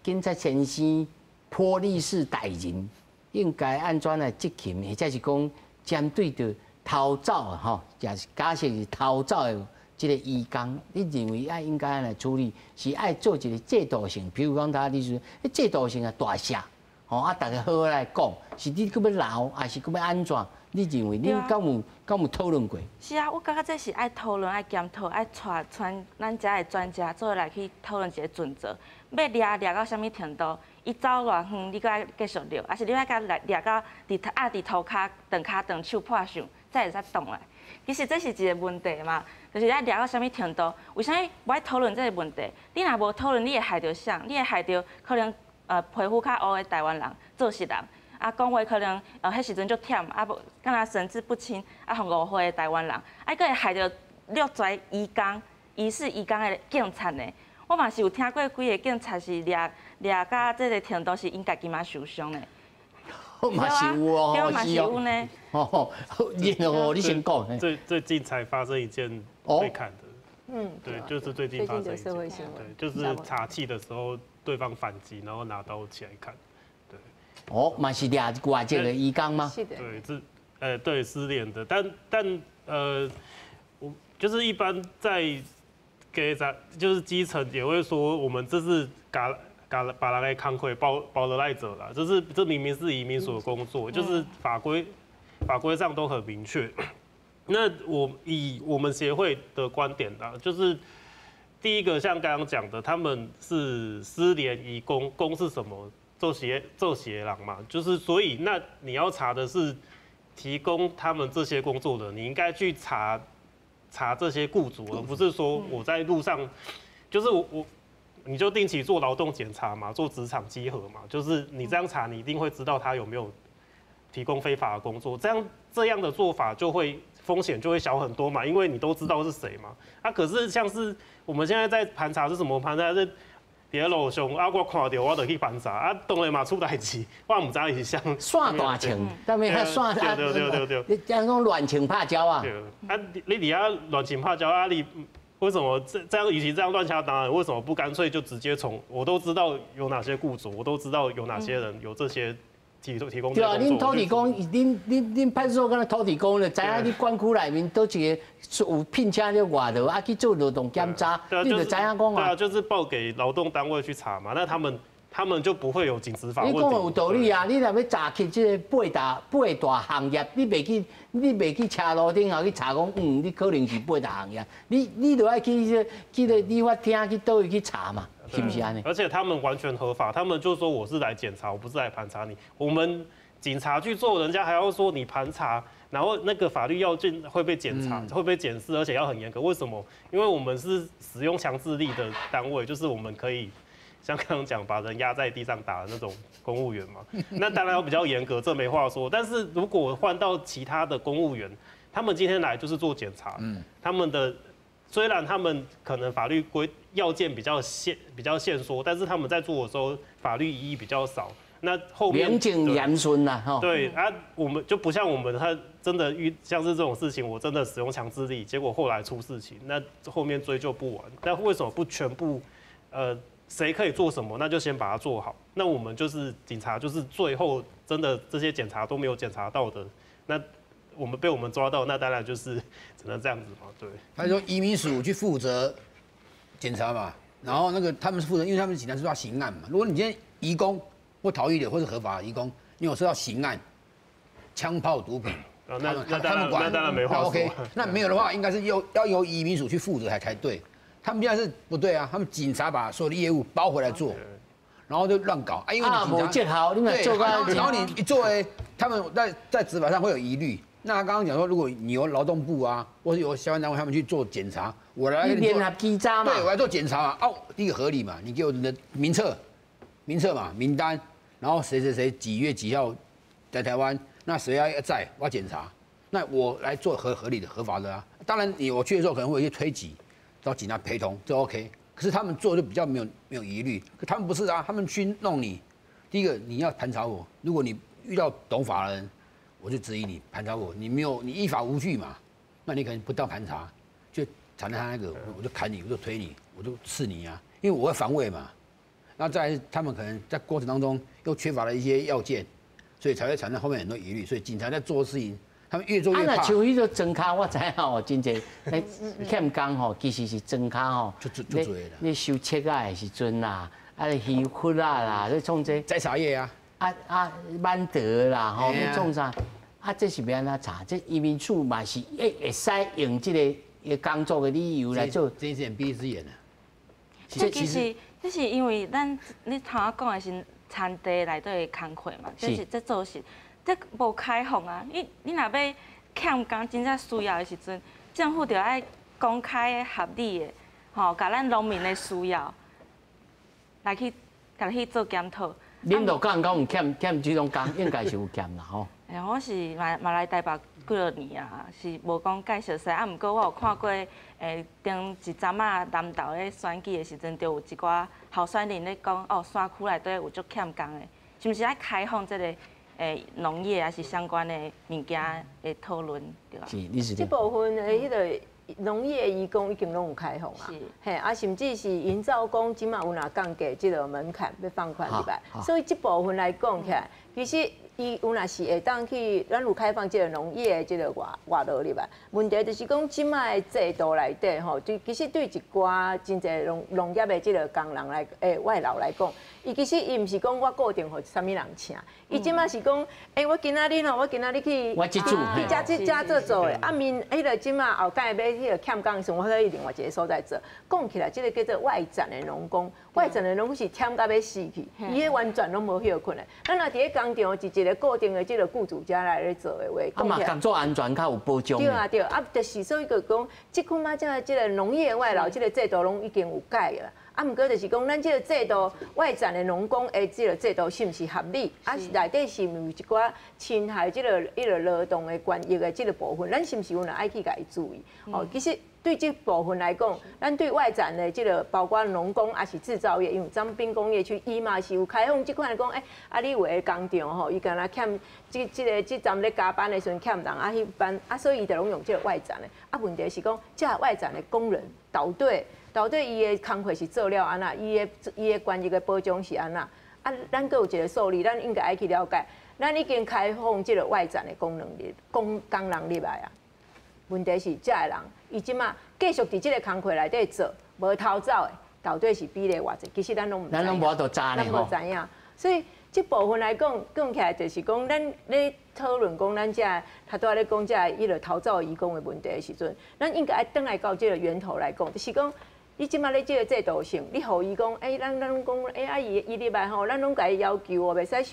警察先生波丽士大人应该按怎来执勤，或者是讲针对著逃走吼，也是假设是逃走的这个移工，你认为爱应该按来处理？是爱做一个制度性，比如讲他你说制度性的大赦，吼啊，逐家好好来讲，是你阁欲留，还是阁欲按怎？你认为恁敢有讨论过？是啊，我感觉这是爱讨论、爱检讨、爱带传咱遮的专家做伙来去讨论一个准则。欲掠掠到啥物程度？伊走偌远，你阁爱继续掠，抑是你爱共掠到伫压伫涂跤、断跤断手破相，才会使转来。其实这是一个问题嘛，就是爱掠到啥物程度？为啥物无爱讨论这个问题？你若无讨论，你会害著啥？你会害著可能皮肤较乌的台湾人做穡人。啊，讲话可能彼时阵足忝，啊无敢若神志不清，啊，予误会的台湾人，啊，阁会害著掠跩移工，疑似移工的警察呢。我嘛是有听过几个警察是掠掠到这个程度，是𪜶家己嘛受伤的。嘛是有哦，对，嘛是有呢。哦，你先讲。最近才发生一件被砍的。对，就是最近发生一件。对，就是查缉的时候，对方反击，然后拿刀起来砍。对。哦，嘛是掠外籍的移工吗？是的。对，是，对，失联的，但我就是一般在给咱就是基层也会说，我们这是共共别人的工课包包落来做啦，就是这明明是移民署的工作，就是法规上都很明确。那我以我们协会的观点啦，就是第一个像刚刚讲的，他们是失联移工，工是什么？做穡的人嘛，就是所以那你要查的是提供他们这些工作的，你应该去查查这些雇主，而不是说我在路上，就是我你就定期做劳动检查嘛，做职场稽核嘛，就是你这样查，你一定会知道他有没有提供非法的工作，这样的做法就会风险就会小很多嘛，因为你都知道是谁嘛。啊，可是像是我们现在在盘查是什么？盘查是伫路上啊，我看著我就去盘查啊，当然嘛出代志，我毋知伊是啥。线大穿，但欲较线对对对对对。你这样讲乱枪拍鸟啊？对啊，你伫遐乱枪拍鸟啊？你为什么这样？与其这样乱枪打鸟，为什么不干脆就直接从我都知道有哪些雇主，我都知道有哪些人有这些提供。对啊，恁土地公，恁派出所敢若土地公咧，知影你管区内面佗一个有聘请咧外劳啊去做劳动检查，你就知影讲啊。对啊，就是报给劳动单位去查嘛，那他们就不会有警执法问题。你讲有道理啊！你若欲查起这个八大行业，你袂去车路顶头去查讲，你可能是八大行业，你就爱去个理发厅去佗位去查嘛。是不是按呢？而且他们完全合法，他们就说我是来检查，我不是来盘查你。我们警察去做，人家还要说你盘查，然后那个法律要件会被检查，会被检视，而且要很严格。为什么？因为我们是使用强制力的单位，就是我们可以像刚刚讲把人压在地上打的那种公务员嘛。那当然要比较严格，这没话说。但是如果换到其他的公务员，他们今天来就是做检查，他们的。虽然他们可能法律规要件比较限缩，但是他们在做的时候法律疑义比较少。那后面名正言顺呐，哈。对啊，我们就不像我们，他真的遇像是这种事情，我真的使用强制力，结果后来出事情，那后面追究不完。那为什么不全部？谁可以做什么，那就先把它做好。那我们就是警察，就是最后真的这些检查都没有检查到的，那我们被我们抓到，那当然就是只能这样子嘛。对。他说移民署去负责检查嘛，然后那个他们是负责，因为他们警察是抓刑案嘛。如果你今天移工或逃逸的，或是合法移工，你有涉到刑案、枪炮、毒品，那他们管，那当然没话说。 OK，那没有的话，应该是要由移民署去负责才对。他们现在是不对啊，他们警察把所有的业务包回来做，然后就乱搞啊，因为你警察对，你做然后你一做哎，他们在执法上会有疑虑。那刚刚讲说，如果你由劳动部啊，或是由相关单位他们去做检查，我来联合稽查嘛，对，我来做检查嘛。哦，第一个合理嘛，你给我你的名册，名册嘛，名单，然后谁谁谁几月几号在台湾，那谁要在，我要检查，那我来做合理的、合法的啊。当然，你我去的时候可能会有一些推挤，找警察陪同，这 OK。可是他们做就比较没有疑虑，可他们不是啊，他们去弄你。第一个你要盘查我，如果你遇到懂法的人，我就质疑你盘查我，你没有你依法无据嘛，那你可能不当盘查，就产生他那个，我就砍你，我就推你，我就刺你啊，因为我会防卫嘛。那在他们可能在过程当中又缺乏了一些要件，所以才会产生后面很多疑虑。所以警察在做事情，他们越做越怕。啊，像彼个庄跤，我知影吼，真济咧欠工吼，其实是庄跤吼，就就做的。你收切仔的时阵啦，啊，鱼窟仔啦，咧创这摘茶叶啊，啊啊，挽稻啦，吼，咧创啥？啊，这是欲按怎查？这移民署嘛是会使用这个工作的理由来做。睁一只眼闭一只眼啊。这其实这是因为咱你头仔讲的是田地内底的工课嘛，这是这做事，这无开放啊！你若欲欠工真正需要的时阵，政府就爱公开合理的，吼，共咱农民的需要来去，共去做检讨。恁鹿港敢有欠这种工，应该是有欠啦吼。欸，我是嘛来台北几落年啊，是无讲介熟似啊。毋过我有看过，顶一阵仔南投咧选举的时阵，就有一寡候选人咧讲，哦，山区内底有足欠工的，是毋是爱开放这个农业还是相关的物件的讨论，对吧？是，你是。这部分的彼个农业移工已经拢有开放啊，嘿啊，甚至是营造工，这马有若降低这个门槛欲放宽入来，所以这部分来讲起来，其实。伊有若是会当去，咱有开放这个农业的这个外劳入来。问题就是讲，这马的制度内底吼，对，其实对一寡真济农业的这个工人来，外劳来讲，伊其实伊毋是讲我固定予啥物人请，伊这马是讲，我今仔日吼，我今仔日去，我去做，去遮去遮做做的，啊面，彼个这马后盖欲彼个欠工的时阵，我去另外一个所在做。讲起来，这个叫做外站的农工，外站的农工是忝甲欲死去，伊彼完全拢无歇睏的。咱若伫咧工厂一个固定的这个雇主遮来咧做的话，啊嘛，工作安全较有保障。对啊对，啊，就是所以就讲，这款仔这个农业外劳这个制度拢已经有改了。啊，毋过就是讲，咱这个制度外站的农工的这个制度是毋是合理？啊，内底是毋是有一寡侵害这个彼个劳动的权益的这个部分，咱是毋是有若爱去共伊注意？哦，其实对这部分来讲，咱对外站的这个包括农工抑是制造业，因为彰滨工业区伊嘛是有开放这款来讲，啊，你有的工厂吼，伊敢若欠这个这站咧加班的时阵欠人啊，彼班啊，所以伊就拢用这个外站的。啊，问题是讲，这外站的工人到底伊的工课是做了按怎，伊的权益的保障是按怎？啊，咱阁有一个数字，咱应该爱去了解。咱已经开放这个外站的功能入工人入来啊。问题是，这个人伊这马继续伫这个工课内底做，无逃走的，到底是比例偌济？其实咱拢毋知。咱拢无法度知咱无知影。所以这部分来讲，讲起来就是讲，咱咧讨论讲咱这头拄仔咧讲这彼个逃走移工的问题的时阵，咱应该爱转来到这个源头来讲，就是讲。你这马咧这个制度性，你予伊讲，咱拢讲，啊伊伊入来吼，咱拢共伊要求哦，袂使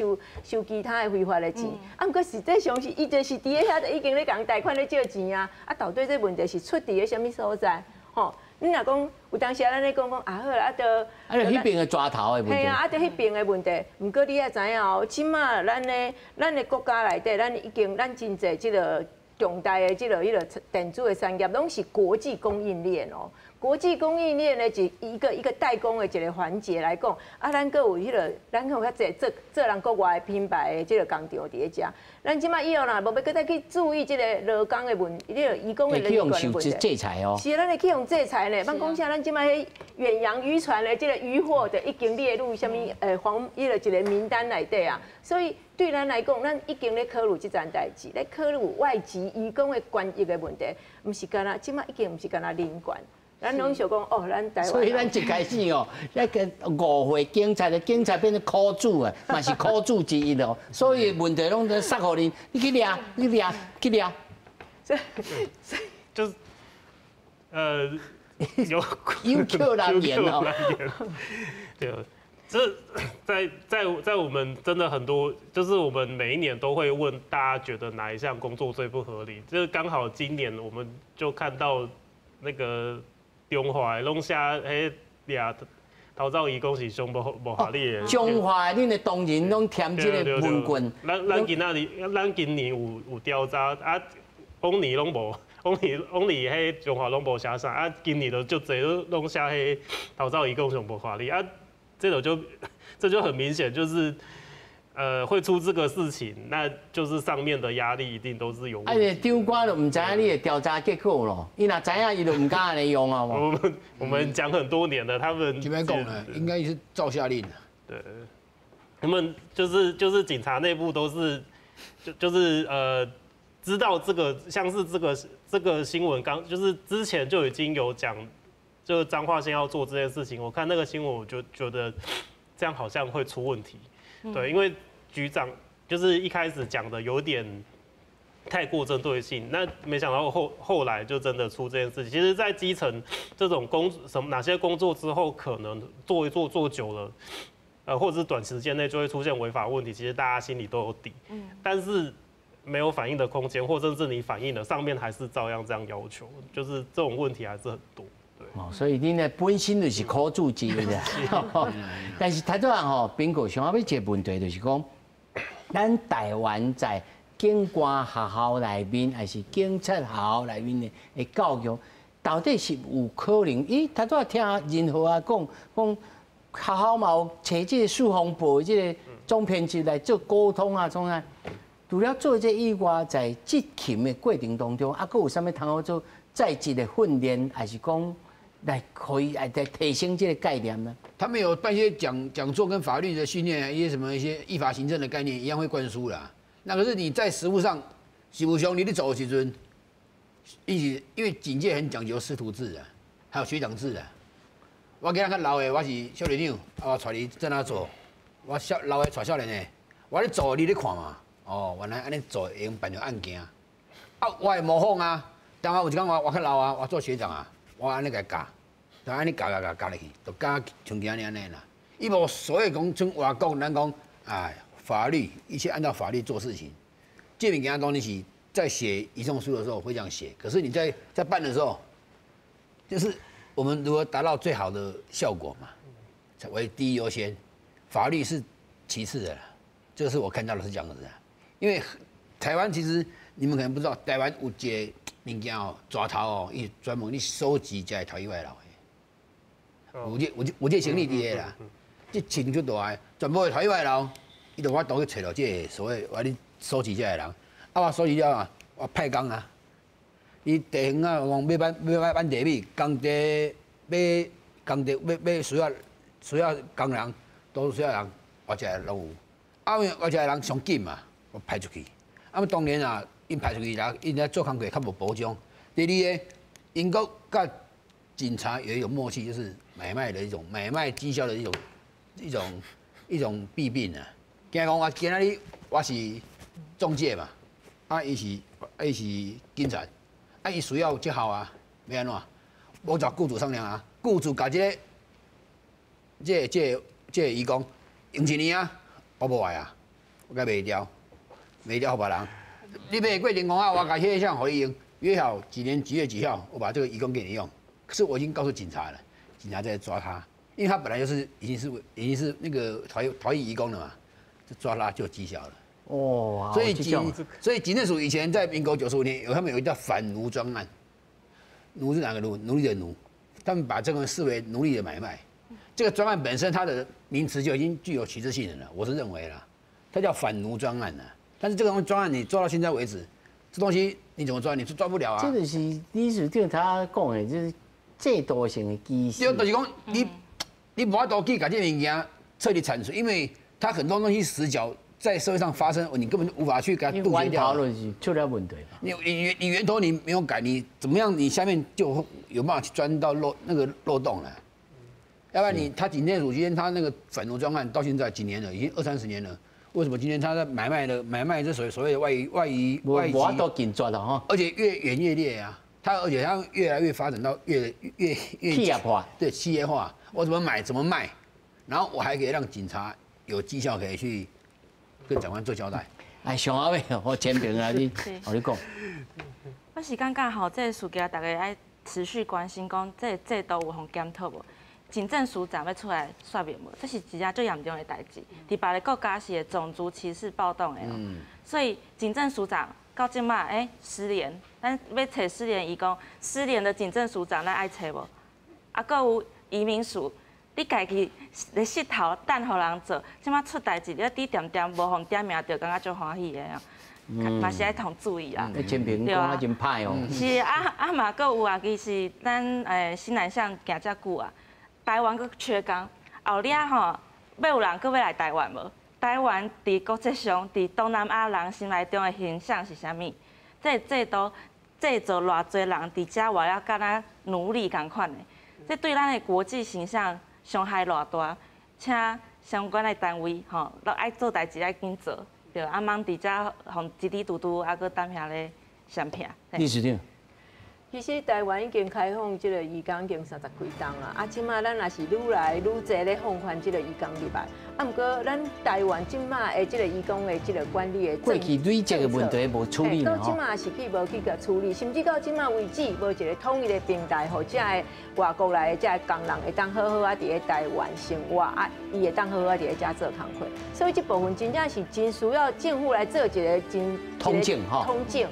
收其他的非法的钱。啊，毋过实际上是，伊就是伫咧遐就已经咧共贷款咧借钱啊。啊，到底这问题是出伫咧啥物所在？吼，你若讲有当时咱咧讲讲啊好啊，著啊，彼边的抓头的问题。嘿啊，啊，著彼边的问题。毋过你也知影哦，这马咱的国家内底，咱已经咱真济这个重大的这个彼个电子的产业，拢是国际供应链哦。国际供应链的一个一个代工的一个环节来讲，啊，咱阁有彼个，咱阁有较济做做人国外的品牌的这个工厂伫咧遮。咱这马以后若无欲阁再去注意这个劳工的问，彼个移工的人权的问题。制裁哦。是啊，咱会去予制裁呢。莫讲啥，咱这马彼远洋渔船的这个渔获的已经列入啥物黄彼个一个名单内底啊。所以对咱来讲，咱已经咧考虑这件代志，咧考虑外籍移工的权益的问题，毋是干焦这马已经毋是干焦人权。咱拢想讲哦，咱台湾。所以咱一开始哦，那个误会警察的警察变成苦主啊，嘛是苦主之一哦。所以问题拢在塞予恁，你去掠，你掠，去掠。这，就是，有有口难言哦。对，这在我们真的很多，就是我们每一年都会问大家觉得哪一项工作最不合理。就是刚好今年我们就看到那个。中华拢写彼掠逃走移工是上无合理的。彰化恁的同仁拢添这个文棍。咱今仔日，咱今年有调查啊，往年拢无，往年彼彰化拢无写啥，啊，今年就足济拢写彼逃走移工上无合理啊，这就很明显就是，会出这个事情，那就是上面的压力一定都是有。哎，长官都毋知影你的调查结果咯，伊若知影，伊就毋敢按呢用啊。我们讲很多年了，他们这边讲呢，应该是照下令。对，他们就是警察内部都是，就是知道这个像是这个新闻刚就是之前就已经有讲，就是彰化县要做这件事情，我看那个新闻我就觉得这样好像会出问题。对，因为局长就是一开始讲的有点太过针对性，那没想到后来就真的出这件事情。其实，在基层这种工什么哪些工作之后，可能做一做做久了，或者是短时间内就会出现违法问题，其实大家心里都有底。但是没有反应的空间，或甚至你反映了，上面还是照样这样要求，就是这种问题还是很多。哦，所以恁呢本身就是苦主之一啦。但是头拄仔吼，斌哥想要一个问题，就是讲，咱台湾在警官学校内面，还是警察学校内面的教育，到底是有可能？咦，头拄仔听仁和啊讲，讲学校嘛有揣这个司法部这个总编辑来做沟通啊，创啥？除了做这以外，在执勤的过程当中，啊，阁有啥物通好做在职的训练，还是讲来可以来提升这个概念呢？他们有办一些讲座跟法律的训练，一些什么一些依法行政的概念，一样会灌输啦。那可是你在实务上，实务上你咧做的时阵，一直因为警界很讲究师徒制啊，还有学长制啊。我今仔较老的，我是少年长，啊，我带你怎啊做？我少老的带少年的，我咧做你咧看嘛。哦，原来按呢做会用办著案件。啊，我会模仿啊。当我有一工我较老啊，我做学长啊，我按呢共教，就按呢教教教教落去，就教像今仔按呢啦。伊无所谓讲像外国咱讲，哎，法律一切按照法律做事情。这物件当然是在写移送书的时候会这样写，可是你在办的时候，就是我们如何达到最好的效果嘛，才为第一优先，法律是其次的啦。这个是我看到的是这样子啊，因为台湾其实你们可能不知道，台湾有一个物件哦，蛇头哦，伊专门咧收集这个逃逸外劳的，有这生意伫的啦，这市场足大的，全部的逃逸外劳，伊就有法度去揣著这个所谓我咧收集这个人，啊我收集了啊，我派工啊，伊地方啊，讲欲挽欲挽挽地米，工地欲工地欲欲需要工人，都需要人，我这个拢有。啊，因为我这个人上紧嘛，我派出去。啊，当然啊，𪜶派出去人，𪜶咧做工课较无保障。第二个，英国佮警察有一种默契，就是买卖的一种买卖绩效的一种弊病啊。惊讲我今仔日我是中介嘛，啊，伊是警察，啊，伊需要绩效啊，欲按怎？我找雇主商量啊，雇主共这个移工用一年啊，我无爱啊，我共卖掉，卖掉予别人。你卖过程讲啊，我共彼个啥予你用，约好几年几月几号，我把这个移工给你用。可是我已经告诉警察了，警察在抓他，因为他本来就是已经是那个逃逸移工了嘛，就抓他就有绩效了。哦，所以警政署以前在民国95年他们有一个叫反奴专案，奴是哪个奴？奴隶的奴，他们把这个视为奴隶的买卖。这个专案本身它的名词就已经具有歧视性的了，我是认为啦，它叫反奴专案呢。但是这个东西专案你做到现在为止，这东西你怎么抓？你是抓不了啊。这就是理事长他讲的，就是制度性的歧视。对，就是讲你无法度去共这物件彻底铲除，因为它很多东西死角在社会上发生，你根本无法去给它杜绝掉。源头就是出了问题。你源头你没有改，你怎么样？你下面就有办法去钻到那个漏洞了。要不然他警政署今天他那个反奴专案到现在几年了，已经二三十年了。为什么今天他在买卖这所谓的外移外移外移？无都禁绝了哈。而且越演越烈啊！而且他越来越发展到越越企业化。对，企业化，我怎么买怎么卖，然后我还可以让警察有绩效可以去跟长官做交代。哎，上后尾我前边啊，我你讲。我是感觉吼，这个事件大家爱持续关心，讲这个制度有予检讨无？警政署長欲出來說明無？這是一件足嚴重的代誌。佇別个國家是會種族歧視暴動的哦。所以警政署長到這馬失聯，咱欲揣失聯移工，失聯的警政署長，咱愛揣無？啊，閣有移民署，你家己咧穡頭等予人做，這馬出代誌，你佇恬恬無予點名著，感覺足歡喜的哦。嘛是愛通注意啊。你前面講啊真歹哦。是啊啊嘛，閣有啊，其實咱新南向行遮久啊，台灣閣缺工，後掠吼，欲有人閣欲來台灣無？台灣佇國際上，佇東南亞人心內中的形象是啥物？這制度製造偌濟人佇遮活了，敢若奴隸仝款的，這對咱的國際形象傷害偌大？請相關的單位吼，攏愛做代誌愛緊做，對，啊，毋通佇遮予支支拄拄，啊，閣等遐咧相騙。理事長。其實台灣已經開放這個移工已經30幾冬啊，啊，這馬咱也是愈來愈濟咧放寬這個移工入來，啊，毋過咱台灣這馬的這個移工的這個管理的過去累積的問題無處理。到這馬是去無去共處理，甚至到這馬為止無一個統一的平台，予這个外國來的這个工人會當好好啊佇咧台灣生活，啊，伊會當好好啊佇咧遮做工課，所以這部分真正是真需要政府來做一個真統整吼。統整。